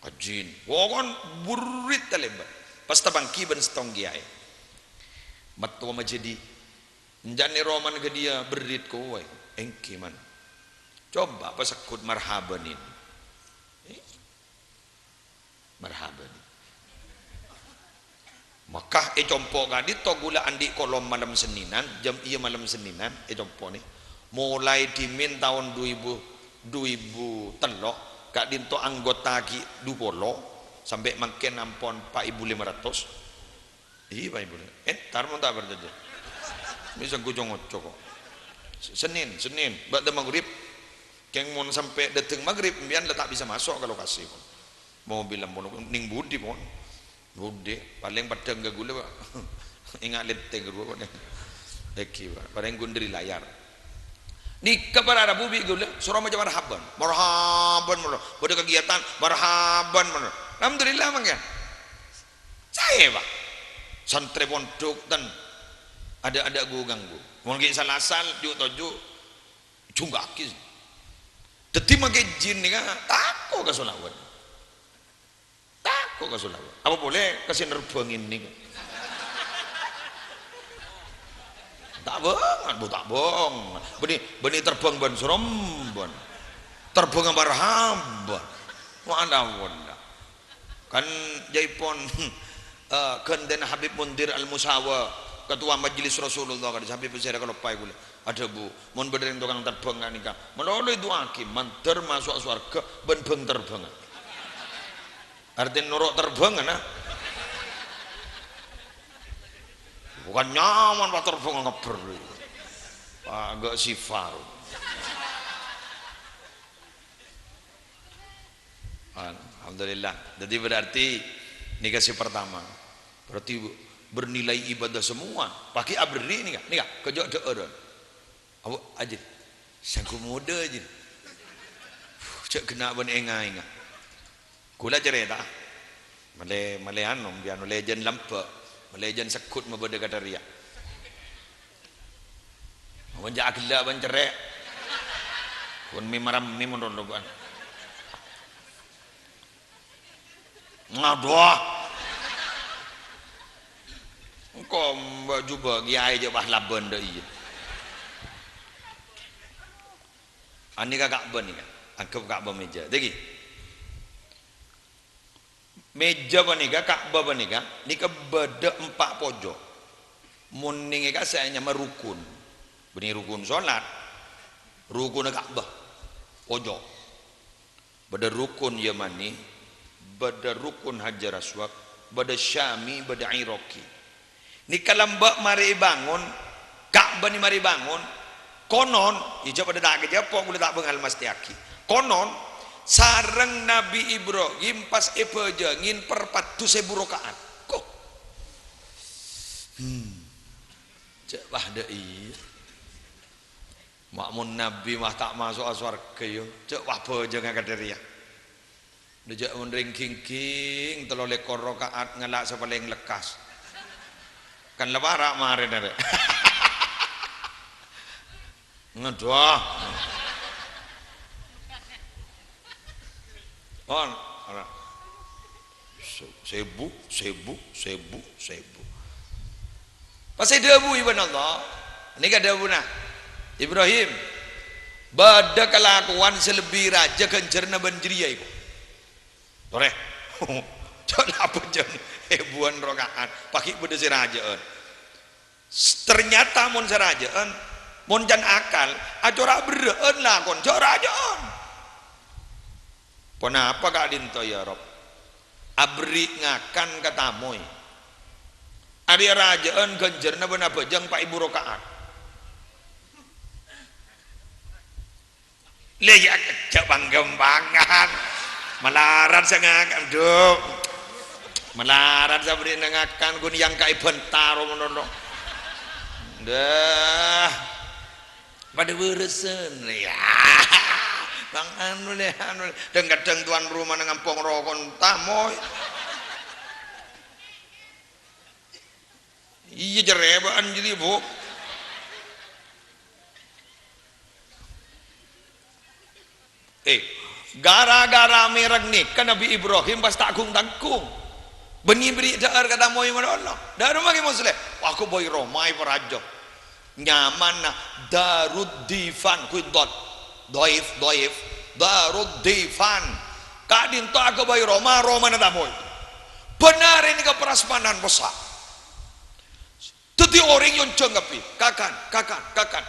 Kajin. Wokon burit talèbât. Pas tapangghi bân sèttong kèyaè. Mattowa majâdi. Enjâ' nèro man ghâdhiyâ berrit kowè. Èngghi, man. Coba pasegghut marhabanin. Eh, marhabanin. Makkah è compo' ka'dhinto ghulâ andi' kolom malem Sennènan, jam, iyâ, malem Sennènan è compo' nè. Molaè dhimèn taon du èbu, du èbu tello', ka'dhinto anggota ghi' du polo, sampè' mangkèn ampon pa' èbu lèma ratos. Iyâ, pa' èbu lèma. Entar mon ta' parcajâ. Mè' sengko co-ngoco kok. Sennèn, Sennèn, ba'da maghrib. Kèng mon sampè' dâteng maghrib, empèyan la ta' bisa maso' ka lokasi, pon. Mobil ampon, nèng budi, pon. Budi, palèng peddhâng ka ghulâ, Pak. Enga' lèntèng rowa, pon. Èngghi, Pak. Palèng ghun dâri layar. Nèka para rabu bi' ghulâ, soro maca marhaban. Marhaban, marhaban. Bâdâ kagiatan, marhaban, marhaban. Alhamdulillah, mangkèn. Saè, Pak. Santrè pondhuk, ten. Adâ'-adâ' ghu-ghânggu. Mon ghi' sal-asal, ju'-toju', jhungka'aghi. Dhâddhi, makè jin nèka tako' ka solawat. Tako' ka solawat. Apa polè ka sè nerbhângè nèka? Ta' bhângan, Bu, ta' bhâng. Bânnè, bânnè terbhâng bân-sorombân. Terbhâng ambar hamba. Mana wala. Kan jâ' èpon, eh, ghântèna Habib Mundir Al-Musawa, Ketua Majelis Rasulullah, kan Habib sèra kaloppaè ghulâ. Adhâbu, "Mon bâdâ rèng tokang terbhâng ka'nèka, malolo èdu'aaghi, mandhâr maso'a sowarghâ bân bhâng-terbhângan." Artèna noro' terbhângan, ah. Bukan nyaman, Pak, terbhângan ngebbher. Pak, enggak sifar. Alhamdulillah. Jadi berarti nèka sè pertama. Berarti bernilai ibadah semua. Paghi' aberri' nèka, nèka, kejak dhe'eran. Abu, ajin. Sanggup muda, ajin. Jhâ' ghenna' bân enga-enga. Ghulâ carèta. Malè, malè anu, bi' anu lèjân lambâ'. Malè jân segghut mabâdâ kadhâriyâ. Mon jhâ' aghellâ' bân cerrè'. Pon mè-, maramma mon rondo bân. Ngaduh. Engko' mbâ' jhubâ' kiyaè jhâ' pas labân dâ' iyâ. Anèka Ka'bah nèka. Anggep Ka'bah mèja. Dâggi. Mèja panèka, Ka'bah panèka, nèka bâdâ empa' pojok. Mon nèka sè anyama rukun. Bânnè rukun solat, rukunna Ka'bah, pojok. Bâdâ rukun Yamani, bâdâ rukun Hajar Aswad, bâdâ Syami, bâdâ Iraqi. Nèka lambâ' marè èbângon, Ka'bah nè marè èbângon. Konon, iyâ jhâ' padâ ta' kajhâpo', kaulâ ta' bângal mastèyaghi. Konon, sareng Nabbhi Ibrahim pas èbhâjângè parpaddhu sèbu raka'at. Ko. Hmm. Jhâ' wah dâ' iyâ. Ma' mon Nabbhi mah ta' maso'a sowarghâ, yâ. Jhâ' wah bhâjângnga kadhâriyâ. Jhâ' mon rèng-ghingghing tello lèkor raka'at ngala' sè palèng lekkas. Kan la para' marèna, rè. Ngaduh. On, ora. Sèbu, sèbu, sèbu, sèbu. Pas èdhâbu Ibn Allah, nèka dhâbuna Ibrahim, "Bâdâ kalakowan sè lebbi rajâ ghânjhârânna bân jârèya, èko." Torè. Jhâ' la abhâjâng èbuwân raka'at, paghi' bâdâ sè rajâ'ân. Ternyata mon sè rajâ'ân, mon can akal, acora' berrâ'ân lakon, jhâ' rajâ'ân. Ponapa ka'dinto, ya Rabb? Aberri' ngakan ka tamoy. Arèya rajâ'ân ghânjhârânna bân abhâjâng pa' èbu raka'at. Lè, ya, jhâ' bhâng-ghâmbhângan. Malarat sè ngakan, Duk. Malarat sè aberri'na ngakan, ghun yang kaè bhântaro monono. Dah. Padâ bârâsân, ya. Bang anu lè, anu lè. Dhâng-kadhâng tuan rumana ngampong rokon tamoy. Iyâ, jârèbâ'ân jârèya, Bu. Eh, Gara-gara mèreng nèka Nabbhi Ibrahim pas ta' gung-tanggung. Bânnè bâri' dhâ'âr ka tamoy malolo. Dhâ'âr mangkè Muslèh. Wah, ghâbây roma èparaja. Nyamana Darud Difan, kuwi dhot. Dhaif, dhaif. Darud Difan. Ka'dinto aghâbây roma, romana tamoy. Bân arè nèka prasmanan pèssa'. Dhâddhi orèng èyonjhâng kabbhi, kakan, kakan, kakan.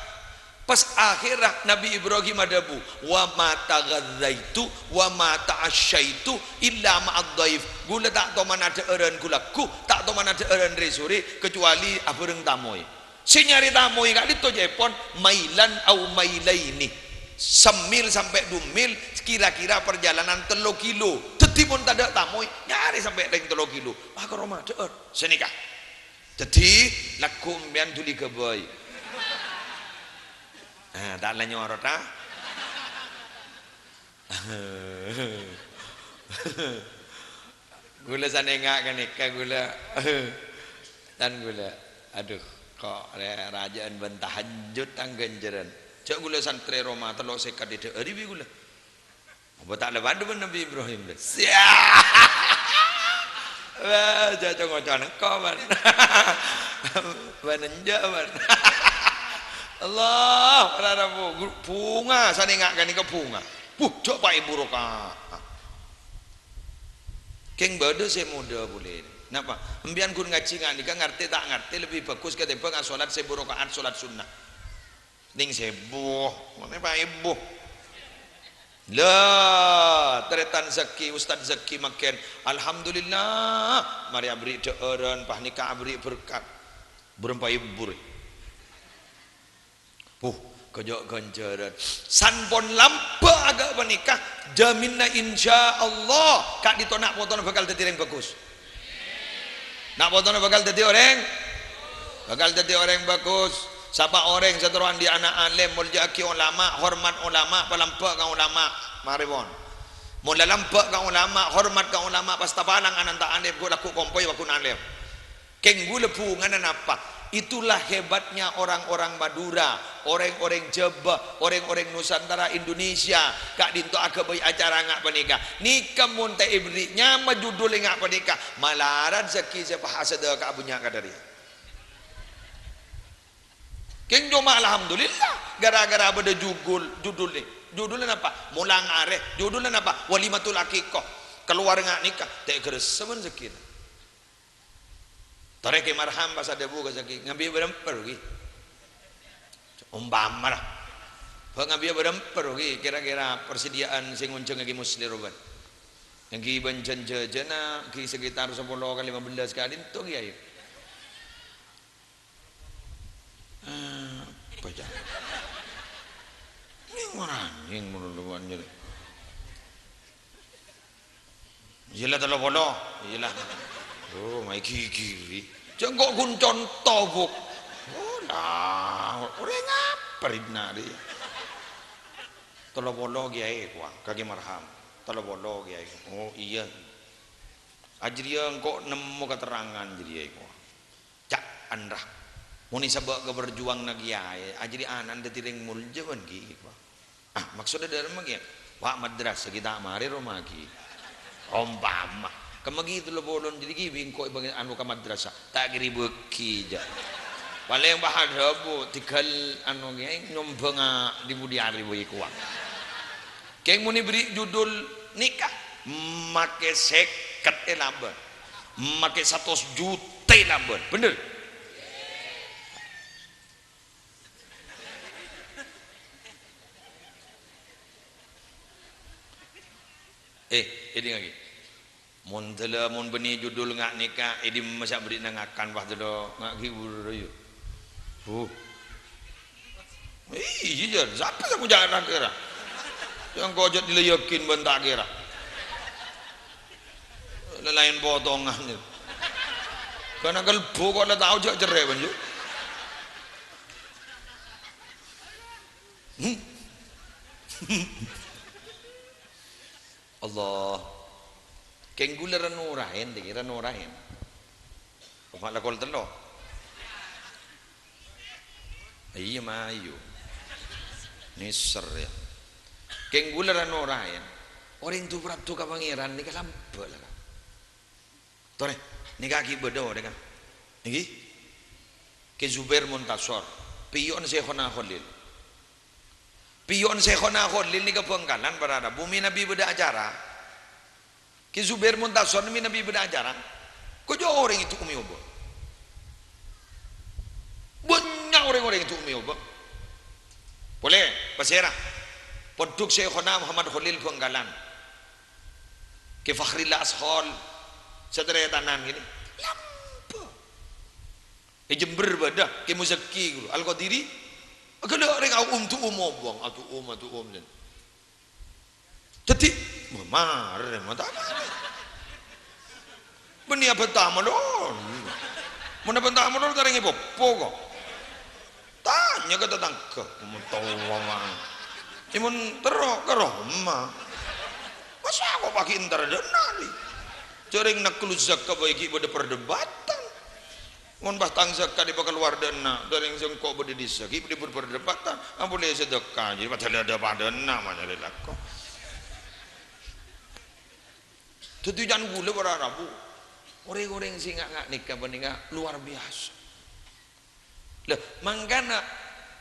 Pas akhèrra Nabbhi Ibrahim adhâbu, "Wa ma taghadzaitu wa ma ta'assyaitu illa ma'adh dhaif." Ghulâ ta' toman adhâ'ârân ghu-lagghu, ta' toman adhâ'ârân rè-sorè, kecuali abhâreng tamoy. Sè nyarè tamoy ka'dinto ca'èpon mailan au mailaini. Samil sampè' dumil, kira-kira parjhâlânan tello kilo. Dhâddhi mon tadhâ' tamoy, nyarè sampè' rèng tello kilo. Maka roma dhâ'âr. Sanèka. Dhâddhi, lagghu' empèyan dhuli ghâbây. Ah, ta' la nyorot, ah. Ghulâ sanènga' ghânèka ghulâ. Tan ghulâ. Adhu, kok rè-, rajâ'ân bân tahajjud tang ghânjhârân. Jhâ' ghulâ santrè roma tello sèket èdhâ'âri bi' ghulâ. Apa ta' la padâ bân Nabbhi Ibrahim, lè? Sia! Wah, jhâ' co-ngoco engko', bân. Bân enjâ', bân. Allah, para rabu, bhunga, sanènga' ghânèka bhunga. Buh, jhâ' pa' èbu rakaat. Kèng bâdâ sè modâ polè. Napa? Empèyan ghun ngajhi nga' nèka ngartè ta' ngartè lebbi bhâghus katèmbhâng asolat sèbu rakaat solat sunnah. Nèng sèbu, mangkana pa' èbu. La, tarètan Zaki, Ustad Zaki mangkèn. Alhamdulillah, marè aberri' dhâ'ârân, panèka aberri' berkat. Bârâmpa èbu rè. Huh, kajâ' ghânjhârân. San pon lambâ' aghâ' panèka, jaminna insyaallah ka'dinto na' potona bhâkal dhâddhi rèng bhâghus. Na' potona bhâkal dhâddhi orèng, bhâkal dhâddhi orèng bhâghus. Sapa orèng sè terro andi' ana' alim, molja'aghi ulama, hormat ulama, palambâ' ka ulama. Marè pon. Mon la lambâ' ka ulama, hormat ka ulama, pas tapalang ana'na ta' alim, ghu-, lagghu' kompoy wa ghun alim. Kèng ghulâ bhungana napa? Itulah hebatnya orang-orang Madura, orèng-orèng Jhâbâ, orèng-orèng Nusantara Indonesia, ka'dinto aghâbây acara nga' panèka. Nèka mon ta' èberri' nyama judul nga' panèka, malarat Zaki sè pas sadhâka abânnya' kadhâriyâ. Kèng coma alhamdulillah, gara-gara bâdâ jugul, judul nè. Judulna napa? Molang arè. Judulna napa? Walimatul Aqiqah. Kalowar nga' nèka, ta' ghâressa bân Zaki. Torè Kè Marham pas adhâbu ka Zaki, "Ngabiya bârâmpa rogi?" Ompama ra. "Bâ' ngabiya bârâmpa rogi kira-kira persediaan sè ngonjhângaghi Muslèh rowa?" "Èngghi bân jân-jhâjhâna ghi' sekitar sapolo ka lima belas ka'dinto, Kèyaè." "Apa, jâ'?" Nèng orèng mon lo' nyarè. "Iyâ la, tello polo." "Iyâ la." Oh, maè ghighiri. Jâ' engko' ghun conto, Bu'. Oh, la, orèng apa rèya, rè? "Tello polo, Kèyaè," kowa, ka Kè Marham. "Tello polo, Kèyaè." "Oh, iyâ." "Jârèya engko' nemmo katerrangan jârèya," kowa. Ca'an ra. Mon èsabâ' ka parjuwanganna Kèyaè, jârèya ana'na dhâddhi rèng molja bân ghi', kowa. Ah, maksodda dhâremma, Kèyaè? Wa' madrasah ghi' ta' marè romaghi. Ompama. Kemma ghi' tello polon jârèya ghi' bi' engko' èbâng-, anu ka madrasah. Ta' kèra èbâghi, jâ'. Palèng pas adhâbu, tèghâl, anu, Kèyaè, nyombhângnga di-budi arè bhâi kowa. Kèng mon èberri' judul nèka, makè sèket èlabân. Makè satos juta èlabân. Bhender? Eh, èdingngaghi. Mon dâlâ, mon bânnè judul nga' nèka, è dimma sè aberri'na ngakan, pas dâlâ nga' ghi' burâ, yâ. Huh. Iyâ, jâ'. Sapa sè ngoca' ra-kèra? Sè engko' jâ' dila yakin bân ta' kèra. La-, laèn potongan, yâ. Kana kalbu kok la tao jâ' cerrè, bân, yâ. Hmm. Allah. Kèng ghulâ rano raèn, dhi, rano raèn. Coma la kol tello'. Iyâ, mayu. Nèser, yâ. Kèng ghulâ rano raèn. Orèng du-paradu ka Pangèran nèka lambâ' la, Ka'. Torè, nèka ghi' bâdâ orèng, Ka'. Nèka. Kè Zubair Muntasor, pèyo'na Syaikhona Kholil. Pèyo'na Syaikhona Kholil nèka Bhângkalan para rabu, mènabi bâdâ acara. Kè Zubair Muntasor mènabi bâdâ acara. Kajâ' orèng èto'omè obâ. Bânnya' orèng-orèng èto'omè obâ. Polè, pasèra. Pondhuk Syaikhona Muhammad Kholil Bhângkalan. Kè Fakhrilla Askhol, sataretanan kènè. Lambâ'. È Jember bâdâ, Kè Muzakki ghuru. Al-Qadiri, ghellâ' orèng ao'om to'om obâng, ato'om, ato'om, dân. Dhâddhi, ma-, marè, ma-, ta-, marè. Bânnè abhânta malolo. Mon abhânta malolo, ta' rèng èpopo, ko'. Tanya ka tatangghâ. Mon towa, man. È, mon terro ka roma. Masa ko' paghi' entar dâ' enna', ri? Jhâ' rèng nakkulu zakat bhâi ghi' bâdâ perdebatan. Mon pas tang zakat èpakalowar dâ' enna', dâ' rèng sèngko' bâdâ è dhisa, ghi' bâdâ perdebatan. Ampon lè sedekah, jârèya padâ la dâ' padâna, ma' nyarè lako. Dhâddhi can ghulâ para rabu. Orèng-orèng sè nga'-nga' nèka panèka lowar biyasa. Lah, mangkana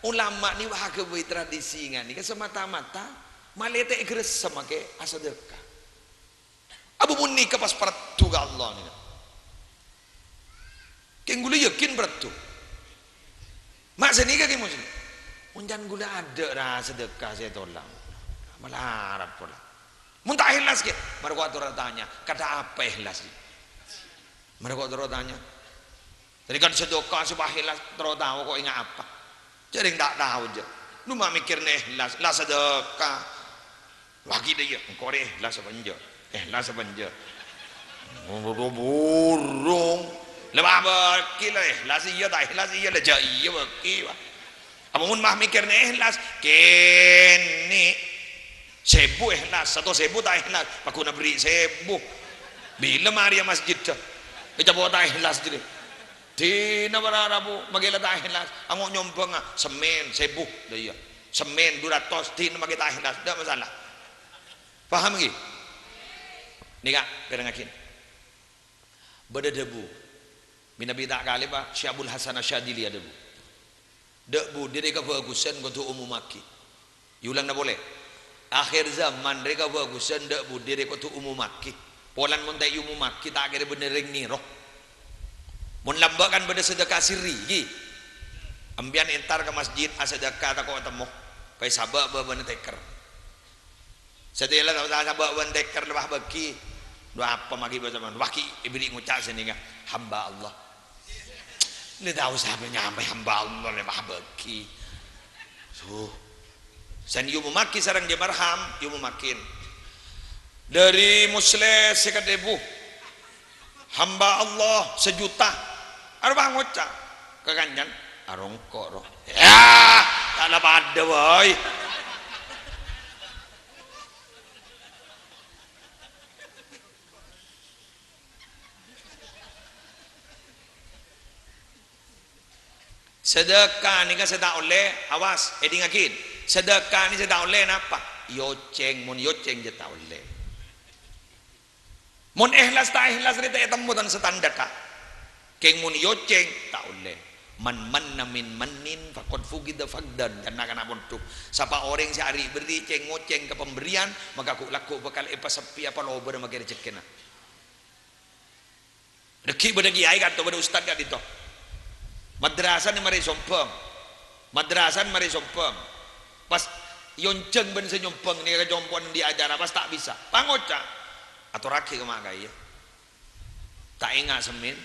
ulama nèka aghâbây tradisi nga' nèka semata-mata malè ta' èghâressem akè asadekah. Apa mon nèka pas parlo ka Allah nèka? Kèng ghulâ yakin parlo. Ma' sanèka kèng moslim. Mon can ghulâ adâ' ra sadekah sè tolang. Malarat pola. Mon ta' èhlas kèng, mara ko' atoro' tanya, kata apa èhlas? Mara ko' atoro' tanya. Dhâddhi kan sadekah sè pas èhlas, terro tao ko' enga' apa. Jhâ' rèng ta' tao jâ. Lu ma' mèkkèrna èhlas, la sadekah. Wagi dâ' iyâ, engko' rè èhlas apa enjâ'? Èhlas apa enjâ'? Buru-buru. La bâ-, bâgi la èhlas iyâ, ta' èhlas iyâ, la jâ' iyâ bâgi, Pak. Apa mon ma' mèkkèrna èhlas? Kènè'. Sèbu èhlas, satos èbu ta' èhlas, paghun aberri' sèbu. Bilâ marè ka masjid, ècapo' ta' èhlas jârèya. Dina para rabu, maghi la ta' èhlas, ango' nyombhângnga, semmèn, sèbu, la iyâ. Semmèn, du ratos, dina maghi ta' èhlas, ta' masalah. Paham ghi? Nèka, pèrengngaghi. Bâdâ dhâbu. Mènabi ta' kalèpa, Syekh Abul Hasan Asyadzili adhâbu, "Dâ' budi rè kabhâghusân kodhu omomaghi." Èolangana polè. Akhir zaman rè kabhâghusân dâ' budi rè kodhu omomaghi. Polana mon ta' èomomaghi, ta' kèra bânnè rèng nèro. Mon lambâ' kan bâdâ sadekah sirri, ghi. Empèyan entar ka masjid, asadekah tako' temmo. Pas sabâ' bâbâna tèkèr. Satèya la ta-, sabâ' bân tèkèr la pas bâgi. Dhu apa maghi bâsa man? Wah, ghi' èberri' ngoca' sanèka, "Hamba Allah." La tao sapa nyamè hamba Allah la pas bâgi. Duh. Sèn èomomaghi sareng Jai Marham, èomomaghin. Dâri Musleh sèket èbu. Hamba Allah sajuta. Arapa ngoca' ka kancana, "Arongko', ro." Yâ, ta' la padâ, bhâi. Sadekah nèka sè ta' ollè, awas, èdingngaghi. Sadekah nèka sè ta' ollè napa? Èocèng, mon èocèng jâ ta' ollè. Mon èhlas ta' èhlas rè ta' ètemmo tan standar, Ka'. Kèng mon èocèng, ta' ollè. "Man manna min mannin faqad fuqida faqdan," ca'na kana' pondhuk. Sapa orèng sè ari'-berri' cèng-ngocèng ka pemberian, maka ghu'-lagghu' bhâkal èpaseppèya palobâr maghi rejekkèna. Dhâggi' bâdâ kèyaè ka'dinto, bâdâ ustad ka'dinto. Madrasana marè sombhâng. Madrasana marè sombhâng. Pas èonjhâng bân sè nyombhâng nèka ka compo'na andi' acara, pas ta' bisa. Pangoca'. Atorraghi ka ma' kaè, yâ. Ta' enga' semmèn.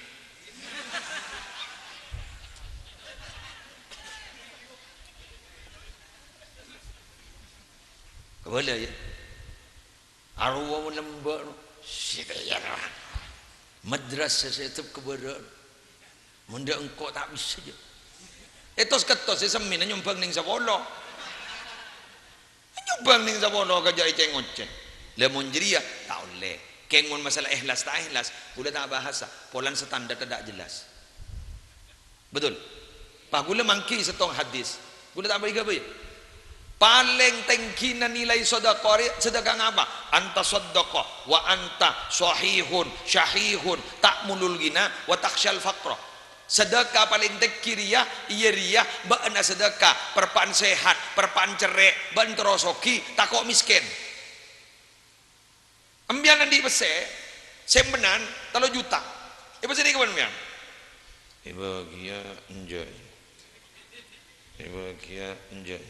Kabâlâ, yâ. Arowa mon lambâ', no. Sètèya, no. Madrasah sè ètep ka bârâ', no. Mon dâ' engko' ta' bisa, jâ. Ètos-kettos sè semmèna nyombhâng nèng sapolo. Nyombhâng nèng sapolo ka jâ' ècèng-ngocèng. La mon jârèya, ta' ollè. Kèng mon masalah èhlas ta' èhlas, kaulâ ta' bahasa. Polana standar ta' jelas. Betul? Pas kaulâ mangghi sèttong hadis. Kaulâ ta' bâi-ghâbâi. Palèng tèngghina nilai sedekah rè-, sedekah ngapa? Anta saddaqa wa anta sahihun, syahihun, ta'mulul ghina wa takhsyal faqra. Sedekah palèng tèngghi rèya, iyâ rèya bâ'na sedekah, perpa'an sehat, perpa'an cerrè', bân terro soghi, tako' mèskèn. Empiyan andi' pèssè, sèmpenan tello juta. Èpèssèna kabân empiyan? Èbâghiyâ enjâ'. Èbâghiyâ enjâ'.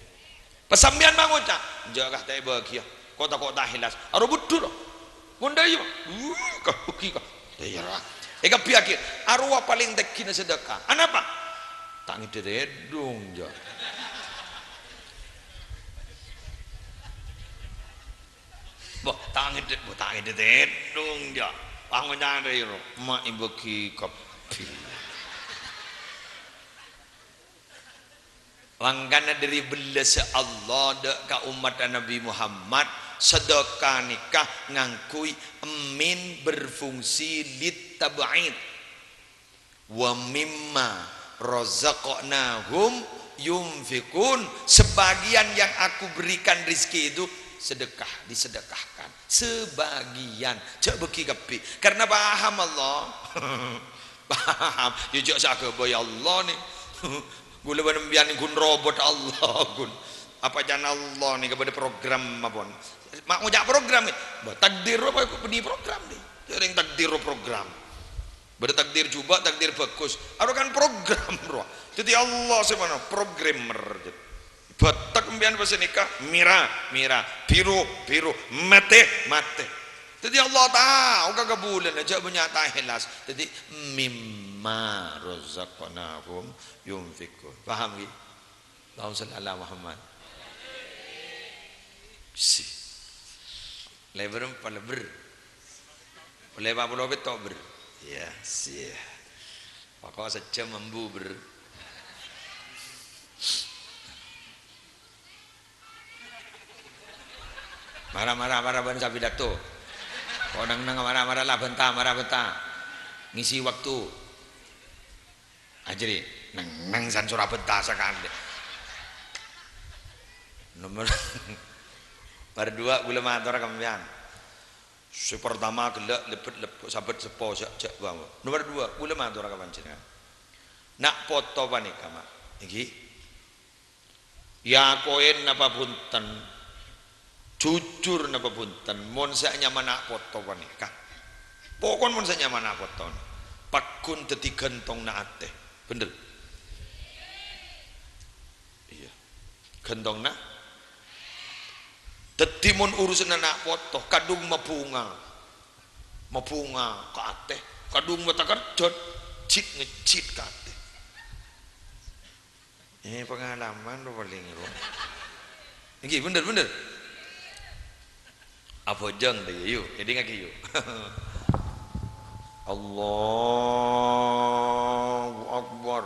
Pas sampèyan ma' ngoca', "Enjâ' kah ta' èbâghiyâ. Ko'-tako' ta' èhlas." Aro budhu, ro. Mon dâ' iyâ, "Uh, kah bâghi kah." Iyâ, ra. Èkabbhiyâghi. Arowa palèng tèngghina sedekah. Anapa? Ta' ngèdhâ tèdung, jâ. Bo, ta' ngèdhâ, bo, ta' ngèdhâ tèdung, jâ. Pangoca' rèya, ro. Ma' èbâghi kabbhi. Mangkana dhâri bellâssa Allah dâ' ka ommatta Nabbhi Muhammad, sedekah nèka ngangghuy min berfungsi lit tab'id. "Wa mimma razaqnahum yunfiqun." Sebagian yang Aku berikan rezeki itu sedekah, disedekahkan. Sebagian. Jâ' bâghi kabbhi. Karena paham Allah. Paham. Yâ jâ' sè aghâbây Allah nè. Ghulâ bân empiyan ghun robot Allah, ghun. Apa can Allah nè, bâdâ program mapon. Ma' ngoca' program, nè. Bâ, takdir apa bânnè program, nè. Sèrèng takdir program. Bâdâ takdir jhubâ', takdir bhâghus. Aro kan program, ro. Dhâddhi Allah sè mana? Programmer. Bâtek empiyan pas nèka, mèra, mèra, biru, biru, matè, matè. Dhâddhi Allah tao ka kabulâna, jâ' bânnya' ta' èhlas. Dhâddhi, "Mimma razaqnahum yunfiqun." Paham, ghi? Allahumma shalli ala Muhammad. Si. Lebar empa' lebar. Ollè pa' polo pètto' ber. Iyâ, sih. Pokok sajhâm ambu ber. Mara, mara, mara bân sapidato. Kok neng-neng mara, mara la bânta, mara bânta. Ngisi waktu. Ajri, neng-neng san sora bânta sakalè. Nomor, nomor dua, ghulâ mator ka sampèyan. Sè partama ghellâ' lebbet, lebbet, sabât seppo, jâ', jâ' bâ. Nomor dua, ghulâ mator ka panjhennengngan. Na' poto panèka, Ma'. Èngghi? Èakowè napa bhunten? Jujur napa bhunten? Mon sè anyama na' poto panèka. Pokon mon sè anyama na' poto. Pagghun dhâddhi ghântongnga atè. Bhender? Iyâ. Ghântongnga. Dhâddhi mon urusanna na' poto, kadhung mabhunga. Mabhunga ka atè. Kadhung mata kerjhât, jit-ngejit ka atè. Eh, pengalaman ro palèng ro. Èngghi, bhender, bhender. Abhâjâng, yu, yu, èdingngaghi, yu. Allahu Akbar.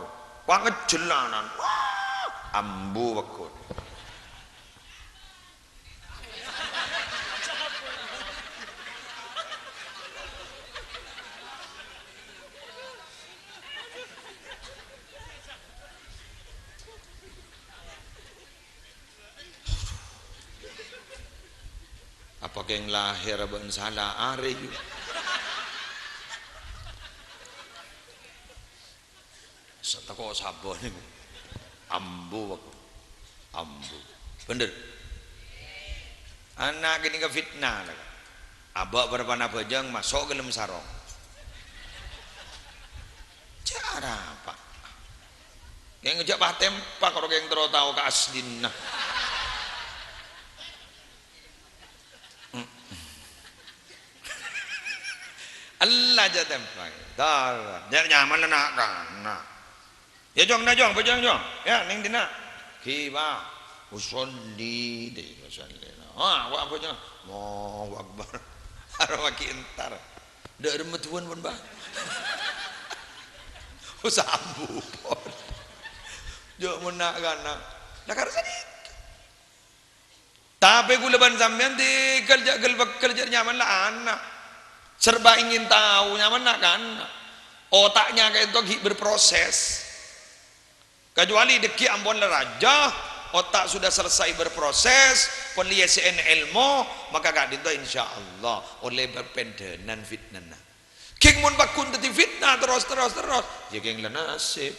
Pangejjelanan. Wah, ambu pagghun. Apa kèng lahèr bân sala arè, yu? Satèko sabâ nèko. Ambu, ambu. Bhender? Ana' ghânèka fitnah, la. Abâ' bârâmpan abhâjâng maso' ghâlem sarong. Jâ' arapa? Kèng jâ' patèmpa karo kèng terro tao kaaslina. Ella jâ' tèmpa. Dar, jâ' nyaman na'-kana'. Yâ, Jong, na', Jong, bhâjâng, Jong. Yâ, neng dinna'. Ghi, Pak. Usolli, dhi, usolli. Ah, wa' bhâjâng. Allahu Akbar. Arapa ghi' entar. Dâ' remma duwân pon, Pak. Usa ambu pon. Jâ' mon na'-kana'. La karo sanèka. Tapè ghulâ bân sampèyan tèghâl jâ' ghâl-bâghâl jâ' nyaman la ana'. Serba ingin tahu, nyaman na'-kana'. Otaknya kaènto ghi' berproses. Kecuali dhâggi' ampon la rajâ, Otak sudah selesai berproses, pon lèyèsè'èn èlmo, maka ka'dinto insyaallah ollè bâr-, pendhânan fitnana. Ghing mon pagghun dhâddhi fitna terros, terros, terros, ya ghing la nasib.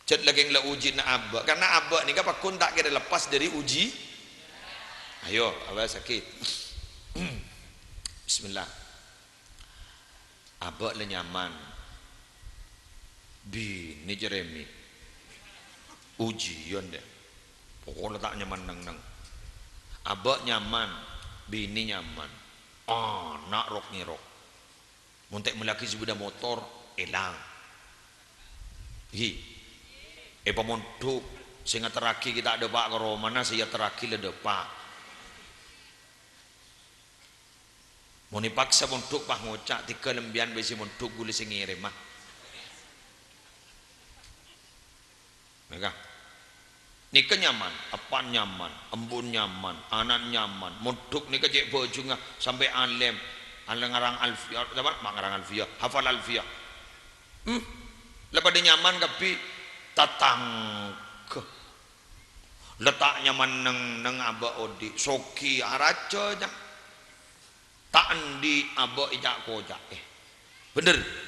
Jhât la ghing la ujina abâ', karena abâ' nèka pagghun ta' kèra lepas dhâri uji. Ayo, abâ' sakè'. Bismillah. Abâ' la nyaman. Binè cerrèmè. Ujian, dâ. Pokokna ta' nyaman neng-neng. Abâ' nyaman, binè nyaman. Ana' rok-ngèrok. Mon ta' mellèaghi sepeda motor, èlang. Ghi. Èpamondhuk, sè ngaterraghi ghi' ta' dâpa' ka romana, sè èaterraghi la dâpa'. Mon èpaksa mondhuk, pas ngoca', "Tèghâ lambiyân bhâi sè mondhuk, ghulâ sè ngèrèma." Nèka. Nèka nyaman, eppa'na nyaman, embu'na nyaman, ana'na nyaman, mondhuk nèka cè' bhâjungnga sampè' alèm, alèm ngarang Alfiyah, apa? Ma' ngarang Alfiyah, hafal Alfiyah. Hmm, la padâ nyaman kabbhi, tatangghâ. La ta' nyaman neng-neng abâ' odi', soghi araja, nya. Ta' andi' abâ' èca'-koca'è. Bhender?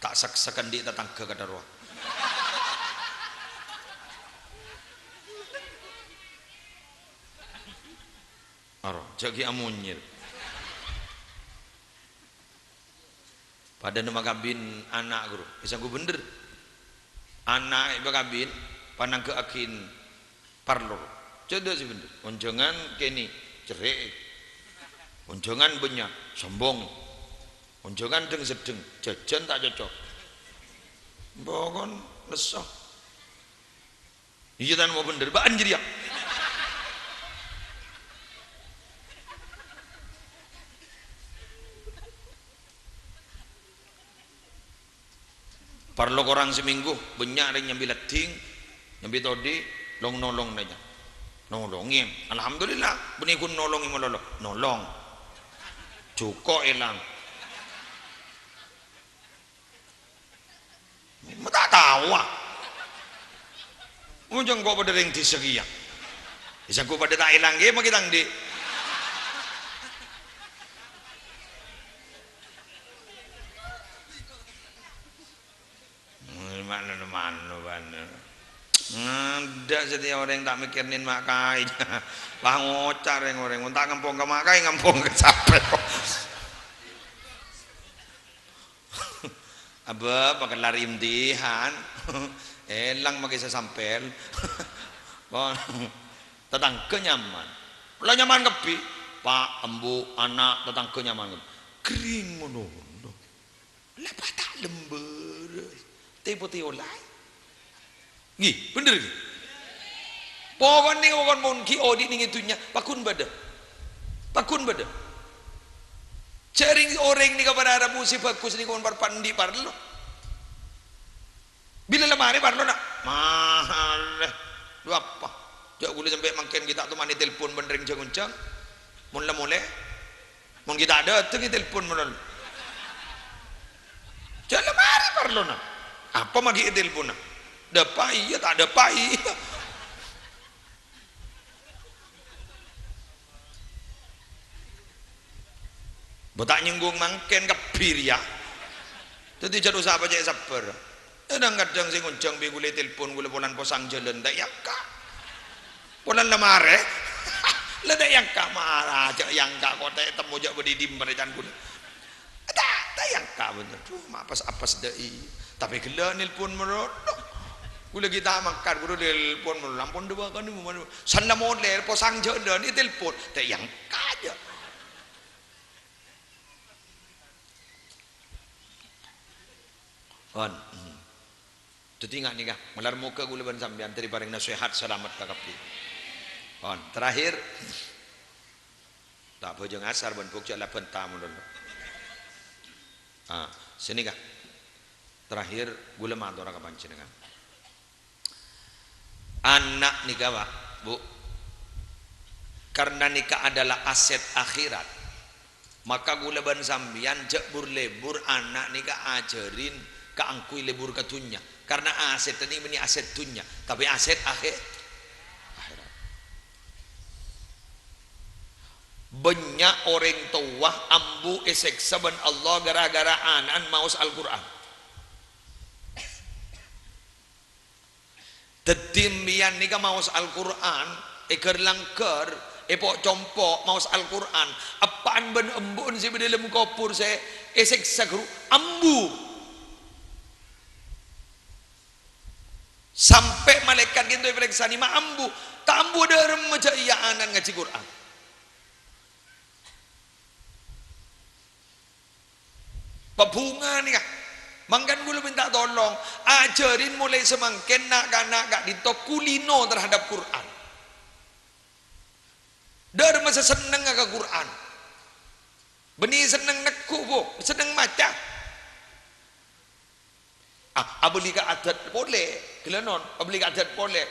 Ta' sek-, sakandhi' tatangghâ kadâ' rowa. Aro, jhâ' ghi' amonyèr. Padâna makabin ana', ghuru. Èsangghu bhender. Ana' èpakabin, panangghâ'aghin parlo. Cè' dâ' sè bhender. Onjhângan kènè', cerrè'. Onjhângan bânnya', sombong. Onjhângan dheng-seddheng, jhâjhân ta' cocok. Pokon lesso. Iyâ, tan mau bhender, bâ'ân jârèya. Parlo korang samènggu, bânnya' rèng nyambi laddhing, nyambi todi', long-nolong nanya. Nolongè, alhamdulillah, bânnè ghun nolongè malolo. Nolong. Jhuko' èlang. Ma' ta' tao, ah. Mon jhâ' engko' padâ rèng dhisa kèya. Bisa engko' padâ ta' èlang, ghi, ma' ghi' tang dhi'. Hmm, mano-mano, bâ'na. Adâ' satèya orèng ta' mèkkèrè ma' kaè. Wah, ngoca' rèng-orèng, mon ta' ngampong ka ma' kaè, ngampong ka sapè? Abâ, pakellar imtihan. Èlang makè sasampèl. Pon. Tatangghâ nyaman. La nyaman kabbhi. Pa', embu', ana', tatangghâ nyaman kabbhi. Ghering monono. La pa' ta' lembâr. Tè-potè ollè. Ngghi, bhender, ngghi? Pokon nèng, pokon mon ghi' odi' nèng è dhunnya, pagghun bâdâ. Pagghun bâdâ. Jhâ' rèng-orèng nèka para rabu sè bhâghus nèka mon par-, pa' andi' parlo. Bilâ la marè parlona? Marè. Lo apa? Jhâ' ghulâ sampè' mangkèn ghi' ta' toman ètelpon bân rèng jhâng-onjhâng. Mon la molè, Mon ghi' ta' dâteng ètelpon malolo. Jhâ' la marè parlona. Apa ma' ghi' ètelponna? Dâpa' iyâ, ta' dâpa' iyâ. Bâ ta' nyenggung mangkèn kabbhi rèya. Dhâddhi jhâ' osa apa cè' sabbhâr. Kadhâng-kadhâng sè ngonjhâng bi' ghulâ telpon, ghulâ polana posang jhâlân, ta' èangka'. Polana la marè, la ta' èangka', mara jhâ' èangka', kok ta' ètemmo jhâ' bâdâ è dimma rè can ghulâ. Ta', ta' èangka', bhender. Duh, ma' apes-apes dâ' iyâ. Tapè ghellâ' nelpon malolo. Ghulâ ghi' ta' mangkat, ghulâ nelpon malolo. Ampon dâ' bâkana, san la molè, posang jhâlân, ètelpon. Ta' èangka' jhâ'. Pon. Dhâddhi nga' nèka, malar moghâ ghulâ bân sampèyan dâri parèngna sehat salamet kakabbhi. Pon. Terakhir, ta' bhâjâng asar bân bhuk jhâ' la bhânta malolo. Ah, sanèka. Terakhir, ghulâ matora ka panjhennengngan. Ana' nèka, Pak, Bu, karena nèka adalah aset akhirat. Maka kaulâ bân sampèyan jhâ' bur-lebur ana' nèka ajhârin kaangghuy lebur ka dhunnya. Karna asètta nèka bânnè asèt dhunnya, tapè asèt akhè-, akhèrat. Bânnya' orèng towa ambu èsèksa bân Allah ghârâ-ghârâ ana'na maos Al-Qur'an. Dhâddhi, sampèyan nèka maos Al-Qur'an, èghâr-langghâr, èpo'-compo' maos Al-Qur'an, eppa'na bân embu'na sè è dhâlem kobhur sè èsèksa, ghâru, ambu. Sampè' malaèkat ghânto èparèksanè, ma' ambu. Ta' ambu dâ' remma jhâ' iyâ ana'na ngajhi Qur'an. Pabhunga nèka. Mangkana kaulâ mènta tolong, ajhârin molaè samangkèn na'-kana' ka'dinto kulino terhadap Qur'an. Dâ' remma sè sennengnga ka Qur'an. Bânnè senneng neggu', Bu, senneng maca. Ah, abâli ka adat polè, ghellâ' non, abâli ka adat polè.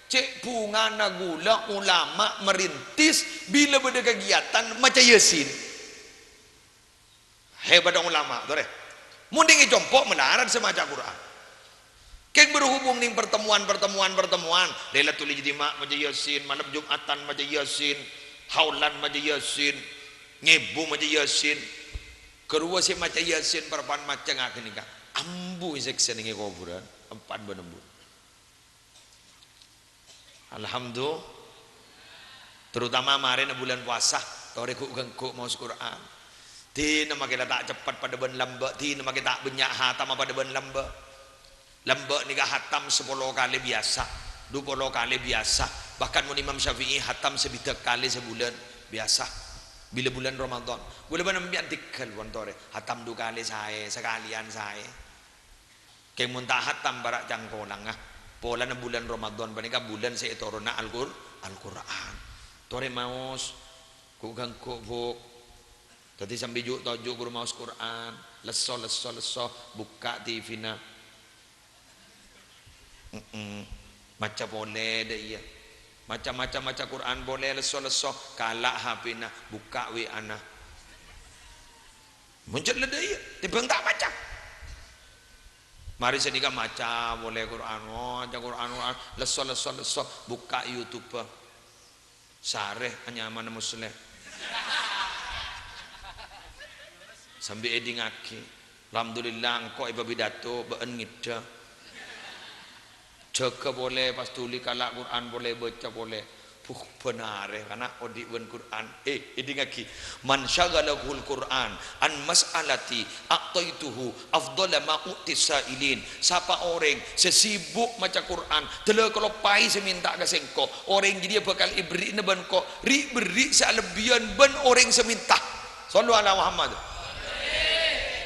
Cè' bhungana kaulâ ulama merintis bilâ bâdâ kagiatan maca Yasin. Hebat ulama, torè. Mon dingngè compo' malarat sè maca Qur'an. Kèng berhubung nèng pertemuan, pertemuan, pertemuan, Lailatul Ijtima' maca Yasin, malem Jumatan maca Yasin, haulan maca Yasin, ngèbu maca Yasin. Ghâruwa sè maca Yasin parappa'na maca ngaghâ nèka. Ambu èsèksa nèng è kobhurân, eppa'na bân embu. Alhamdulillah. Terutama marèna bulân puasa, torè ghu'-ghângghu' maos Qur'an. Dinah makè la ta' ceppet padâ bân lambâ', dinah makè ta' bânnya' hatamma padâ bân lambâ'. Lambâ' nèka hatam sapolo kalè biyasa, dupolo kalè biyasa. Bahkan mon Imam Syafi'i hatam sabidhâk kalè sabulân, biyasa. Bilâ bulân Ramadan, bulân bân sampèyan tèghâl pon torè, hatam du kalè saè, sakalèyan saè. Kèng mon ta' hatam para' cangkolangnga, polana bulân Ramadan panèka bulân sè ètoronna Al-Qur-, Al-Qur'an. Torè maos, ghu'-ghângghu', Bu'. Dhâddhi sambi ju'-toju' ghuru maos Qur'an, lesso, lesso, lesso, bukka' T V-na. Mm-mm. Maca polè dâ' iyâ. Maca, maca, maca Qur'an polè, lesso, lesso, kala' H P-na, bukka' W A-na. Mon jhâ' la dâ' iyâ, tèmbhâng ta' maca. Marè sanèka maca polè Qur'an, maca Qur'an, Qur'an, lesso, lesso, lesso, bukka' YouTube. Sarè anyamana Musleh. Sambi èdingngaghi. Alhamdulillah, engko' èpapidato, bâ'na ngèdhâ. Jâgâ polè, pas dhuli kala' Qur'an polè, bâca polè. Buh, bân arè, kana' odi' bân Qur'an. Eh, èdingngaghi. "Man syaghalahul Qur'an an mas'alati a'taituhu afdhala ma u'tis sa'ilin." Sapa orèng sè sibuk maca Qur'an, dâlâ kaloppaè sè mènta ka sèngko', orèng jârèya bhâkal èberri'na bân ko-, ri'-berri' sè alebbiyân bân orèng sè mènta. Shallu ala Muhammad.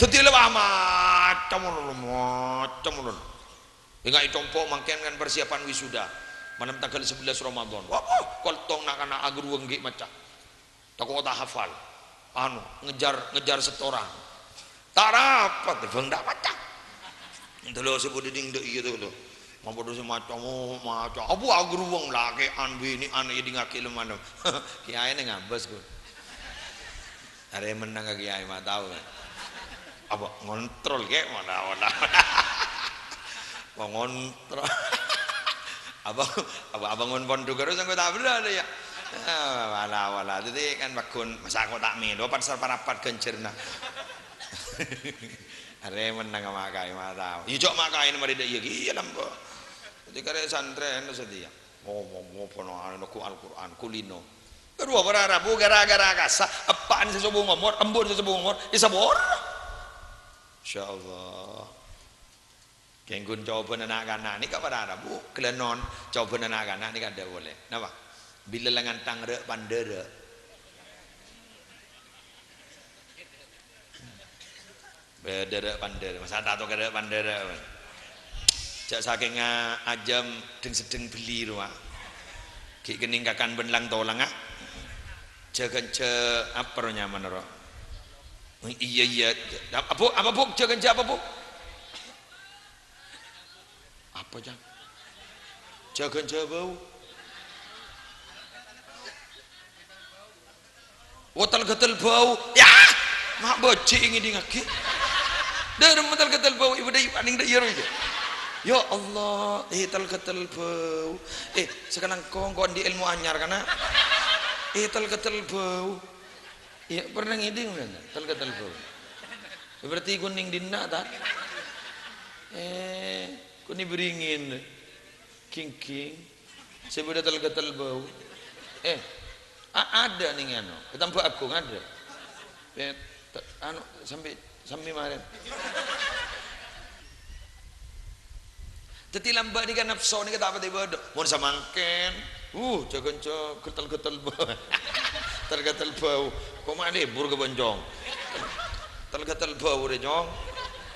Dhâddhi la maca molo, maca molo. Èngghâ' è compo' mangkèn kan persiapan wisuda. Malem tangghâl sabellâs Ramadan. Wah, wah, koltong na'-kana' aghâruwâng ghi' maca. Tako' ta' hafal. Anu, ngejar, ngejar setoran. Ta' rapat, bân ta' maca. Dâlâ sè budi ding dâ' iyâ to, to. Mapadâ sè maca, oh, maca. Abu aghâruwâng lakè'an binè'an èdingngaghi lem-malem. Kèyaèna ngabâs, Gun. Arè mennang ka kèyaè ma' tao, kan? Apa ngontrol, kè? Wala, wala. Apa ngontrol? Apa, apa, apa ngon pondhuk terros engko' ta' berrâ' lho, ya? Ah, wala, wala. Dhâddhi kan pagghun, masa' engko' ta' mèlo, pasal parapat ghânjhârna. Arè mennang ka ma' kaè ma' tao. Iyâ, jhâ' ma' kaè marè dâ' iyâ, iyâ, lambâ'. Dhâddhi karè santrè, anu, satèya. Ngomong, ngomong, anu, neggu' Al-Qur'an, kulino. Kadhuwâ para rabu gara-gara kasa', eppa'na sè sobung omor, embu'na sè sobung omor, èsabor. Insyaallah. Kèngghun cobâna na'-kana' nèka para rabu, ghellâ' non, cobâna na'-kana' nèka adâ' polè. Napa? Bilâ la ngantang rè'-pandârâ'. Bâdâ rè'-pandârâ', masa' ta' tao ka rè'-pandârâ', bân. Jhâ' sakènga ajâm dheng-seddheng bellî rowa. Ghi' kennèng kakan bân lang-tolangnga. Jhâ-ghânjhâ apa ro nyamana ro? Iyâ, iyâ. Apa, Bu'? Apa, Bu'? Jhâ-ghânjhâ apa, Bu'? Apa, Jang? Jhâ-ghânjhâ bâu. Wotel-ghetel bâu. Ya, Ah, bâji' ngèdingngaghi. Dhâremma talghatal bâu, ibâdâ ipaning dâ' iyâ, rowa, iyâ. Ya Allah, eh, talghatal bâu. Eh, sakalangkong kok andi' èlmo anyar, kana'? Eh, talghatal bâu. Iyâ, pernah ngèding, kan? Talghatal bâu. Berarti kunèng dinna', ta'? Eh, kunèng bringin. King-king. Sè bâdâ talghatal bâu. Eh, a-, adâ' nèng anu. È Tambâ Agung adâ'. Eh, ta-, anu, sambi, sambi marèn. Dhâddhi lambâ' nèka napso nèka ta' patè bâdâ. Mon samangkèn, uh, jhâghân jhâ-, ghetel-ghetel bâu. Terghetel bâu. Koma libur ka Boncong. Terghetel bâu rè, Cong.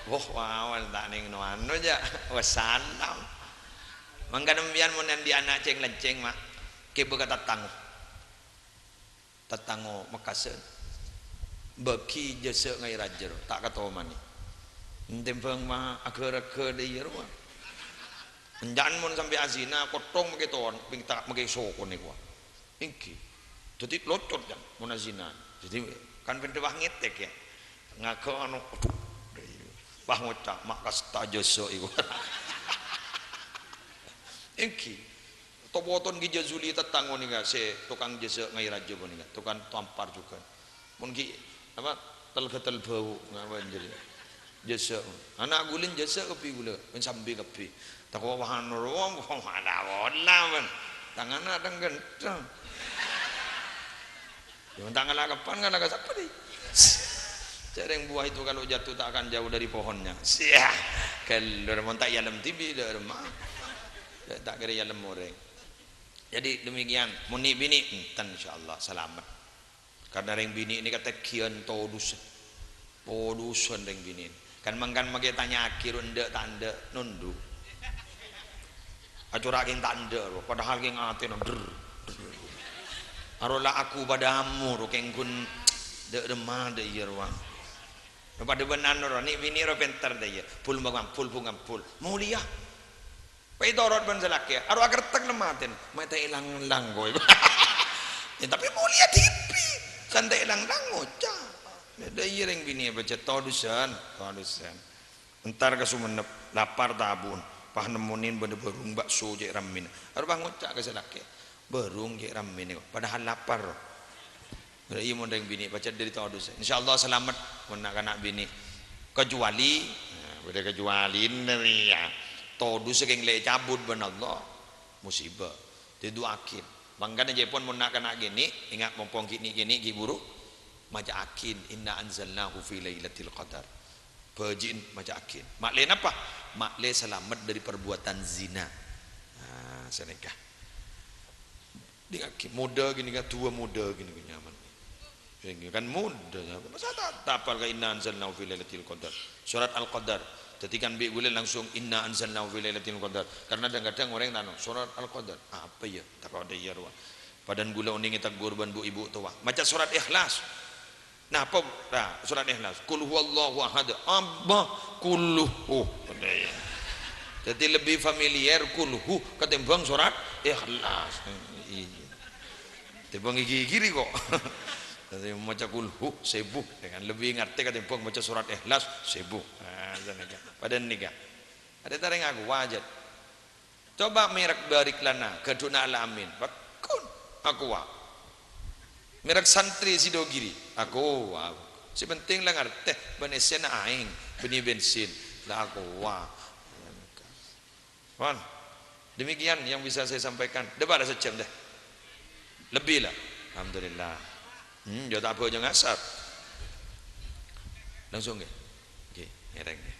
Wah, wawan ta' nèng no anu jâ. Wassalam. Mangkana sampèyan mon andi' ana' cèng-lèncèng, Ma', kèbâ ka tatango. Tatango Mekkasen. Bâgi jhâsâ ngaè rajâ, ta' katomanè. Tèmbhâng ma' aghâr-aghâr dâ' iyâ rowa. Enjâ'ân mon sampè' azina, kottong makè ton, pèng ta' makè sokon èkowa. Èngghi. Dhâddhi locot, kan, mon azina. Dhâddhi kan pènḍâ wah ngètèk, yâ. Ngaghâ anu, adhu. Wah ngoca', "Ma' kasta jhâsâ iku." Èngghi. To-, poton ghi' Jazuli tatango nèka sè tokang jhâsâ ngaè rajâ panèka, tokang tampar jhughân. Mon ghi', apa, tel-ghetel bâu, ngapa jârèya? Jhâsâ. Ana' ghulâ jhâsâ kabbhi ghulâ, men sambi kabbhi. Tako' wah anu rowa, wah, wala-wala, men. Tangana teng-ghenteng. Ya, mon ta' ngala' kapan, ngala' ka sapa, dhi? Jhâ' rèng buah itu kalau jatuh tak akan jauh dari pohonnya. Siah. Ghellor, mon ta' èyalem dhibi', dâ' remma. Ta' kèra èyalem orèng. Jadi demikian, mon nè'-binè', enten, insyaallah, salamet. Karena rèng binè' nèka tègghiyân todusân. Todusân rèng binè'. Kan mangkana makè tanya'aghi ro endâ' ta' endâ', nondhu'. Acora' kèng ta' endâ' ro, padahal kèng atèna, drr, drr. Aro la aku padamu ro, kèng ghun dâ' remma dâ' iyâ rowa. Padâ bân anu ro, nè'-binè' ro pènter dâ' iyâ. Bul mangambul, bul ngambul. Molèya. Pas ètorot bân sè lakè', aro akertek nemmaten, "Ma' ta' èlang-èlang kowe." Ya, tapè molèya dhibi', san ta' èlang-èlang ngoca'. Dâ' iyâ rèng binè' pajhât todusân, todusân. Entar ka Sumenep, lapar tabu'en, pas nemmonè bâdâ bârung bakso cè' rammèna. Aro pas ngoca' ka sè lakè', "Bârung cè' rammèna, padahal lapar." Iyâ, mon rèng binè' pajhât dâri todusân. Insyaallah salamet mon na'-kana' binè'. Kecuali, nah, bâdâ kecualina rèya. Todusân kèng la ècabut bân Allah. Musibah. Didu'aaghin. Mangkana jhâ' pon mon na'-kana' kènè', enga' mompong kènè'-kènè' ghi' buru. Maca'aghin, "Inna anzalnahu fi lailatul qadar." Bâji'en maca'aghin. Ma'lè napa? Ma'lè salamet dâri perbuatan zina. Nah, sanèka. Dingaghi, modâ ghânèka, duwâ modâ ghânèka nyaman. Ghânèka kan modâ, ya. Masa ta', ta' apal ka inna anzalnahu fi lailatul qadar. Surat Al-Qadar. Dhâddhi kan bi' ghulâ langsung inna anzalnahu fi lailatul qadar. Karena kadhâng-kadhâng orèng tanya, "Surat Al-Qadar apa ya?" Tako' dâ' iyâ rowa. Padahal ghulâ onèng ètegghur bân bu-, ibu towa. Maca surat Ikhlas. Napa, nah, surat Ikhlas? Qul huwallahu ahad. Abba, kulhu. Dhâddhi lebbi familiar kulhu katèmbhâng surat Ikhlas. Iyâ. Tèmbhâng ghi-ghi rè kok. Dhâddhi maca kulhu, sèbu. Ya kan? Lebbi ngartè katèmbhâng maca surat Ikhlas, sèbu. Nah, sanèka. Padâ nèka. Arèya ta' rèng aku wajât. Coba merek Barik Lana, ghâdhuwânna Al-Amin. Pagghun, akowa. Merek Santri Sidogiri, akowa. Sè penting la ngartè, bân essèna aèng, bânnè bensin, la akowa. Pon. Demikian yang bisa saya sampaikan. Dâpa' la sajjhâm, dâ. Lebbi, la. Alhamdulillah. Hmm, ya ta' bhâjâng asar. Langsung, ngghi. Ngghi, ngèrèng, ngghi.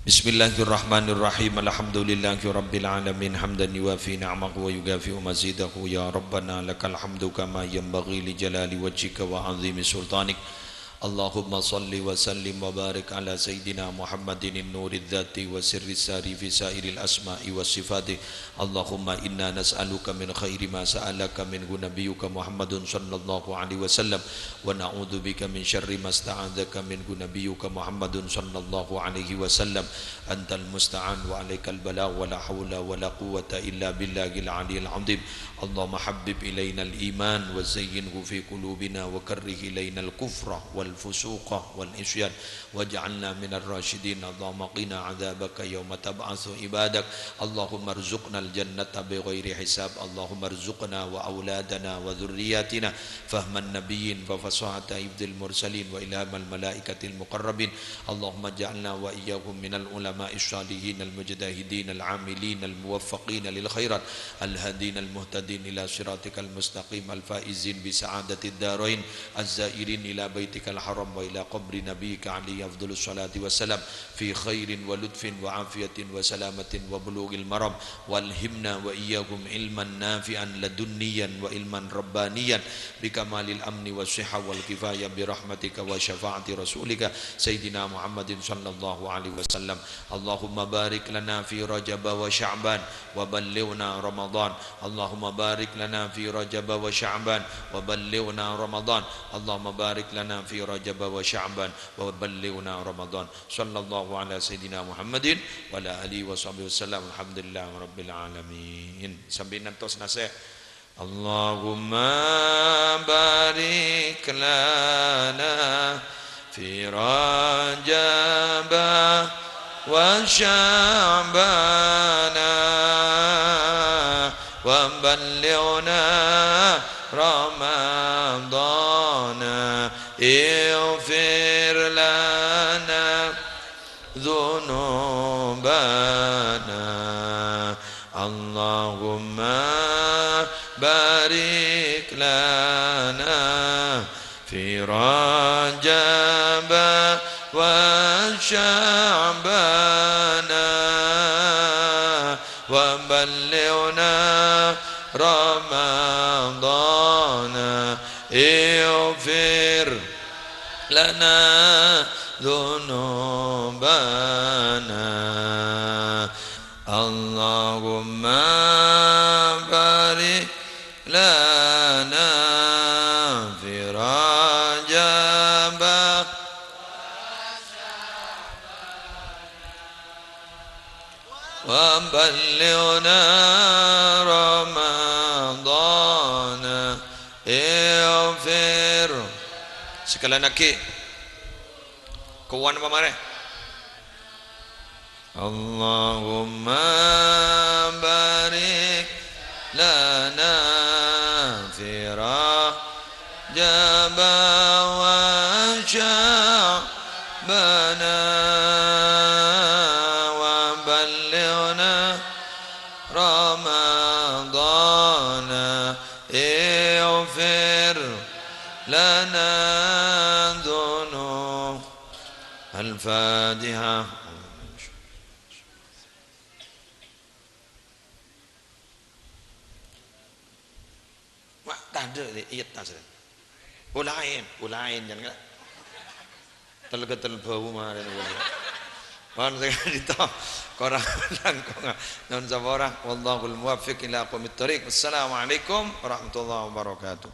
Bismillahirrahmanirrahim. Alhamdulillahirabbil alamin. Hamdan yuwafi ni'amahu wa yukafi'u mazidahu. Ya Rabbana lakal hamdu kama yanbaghi li jalali wajhika wa 'azimi sultanik. اللهم صل وسلم وبارك على سيدنا محمد النور الذاتي والسر الساري في سائر الأسماء والصفات. اللهم إنا نسألك من خير ما سألك منه نبيك محمد صلى الله عليه وسلم، ونعوذ بك من شر ما استعاذك منه نبيك محمد صلى الله عليه وسلم. أنت المستعان وعليك البلاغ، ولا حول ولا قوة إلا بالله العلي العظيم. اللهم حبب إلينا الإيمان وزينه في قلوبنا وكره إلينا الكفر والفسوق والعصيان واجعلنا من الراشدين. اللهم قنا عذابك يوم تبعث عبادك. اللهم ارزقنا الجنة بغير حساب. اللهم ارزقنا وأولادنا وذرياتنا فهم النبيين وفصاحة حفظ المرسلين وإلهام الملائكة المقربين. اللهم اجعلنا وإياهم من العلماء الصالحين المجتهدين العاملين الموفقين للخيرات الهادين المهتدين إلى صراطك المستقيم الفائزين بسعادة الدارين الزائرين إلى بيتك الحرام وإلى قبر نبيك عليه أفضل الصلاة والسلام في خير ولطف وعافية وسلامة وبلوغ المرام. وألهمنا وإياهم علما نافعا لدنيا وعلما ربانيا بكمال الأمن والصحة والكفاية برحمتك وشفاعة رسولك سيدنا محمد صلى الله عليه وسلم. اللهم بارك لنا في رجب وشعبان وبلغنا رمضان. اللهم بارك لنا في رجب وشعبان وبلغنا رمضان. اللهم بارك لنا في رجب وشعبان وبلغنا رمضان. صلى الله على سيدنا محمد وعلى آله وصحبه وسلم. الحمد لله رب العالمين. Sambi nentos nasè'. اللهم بارك لنا في رجب وشعبان وبلغنا رمضان. اغفر لنا ذنوبنا. اللهم بارك لنا في رجب وشعبان وبلغنا رمضان. اغفر لنا ذنوبنا. اللهم بارك لنا في رجب وبلغنا رمضان. اغفر. Sekali lagi. Kowan apa marè? اللهم بارك لنا في رجب وشعبان وبلغنا رمضان. اغفر لنا ذنوب. الفاتحة. Wa', tadâ', iyâ, tas. Ulaèn, ulaèn, jân, ka'. Tel-ketel bâu marèn, ulaèn. Pon sè ka'dinto, korang langkongnga. Nyo'on sapora. Wallahul muwaffiq ila aqwamit thoriq. Wassalamualaikum warahmatullahi wabarakatuh.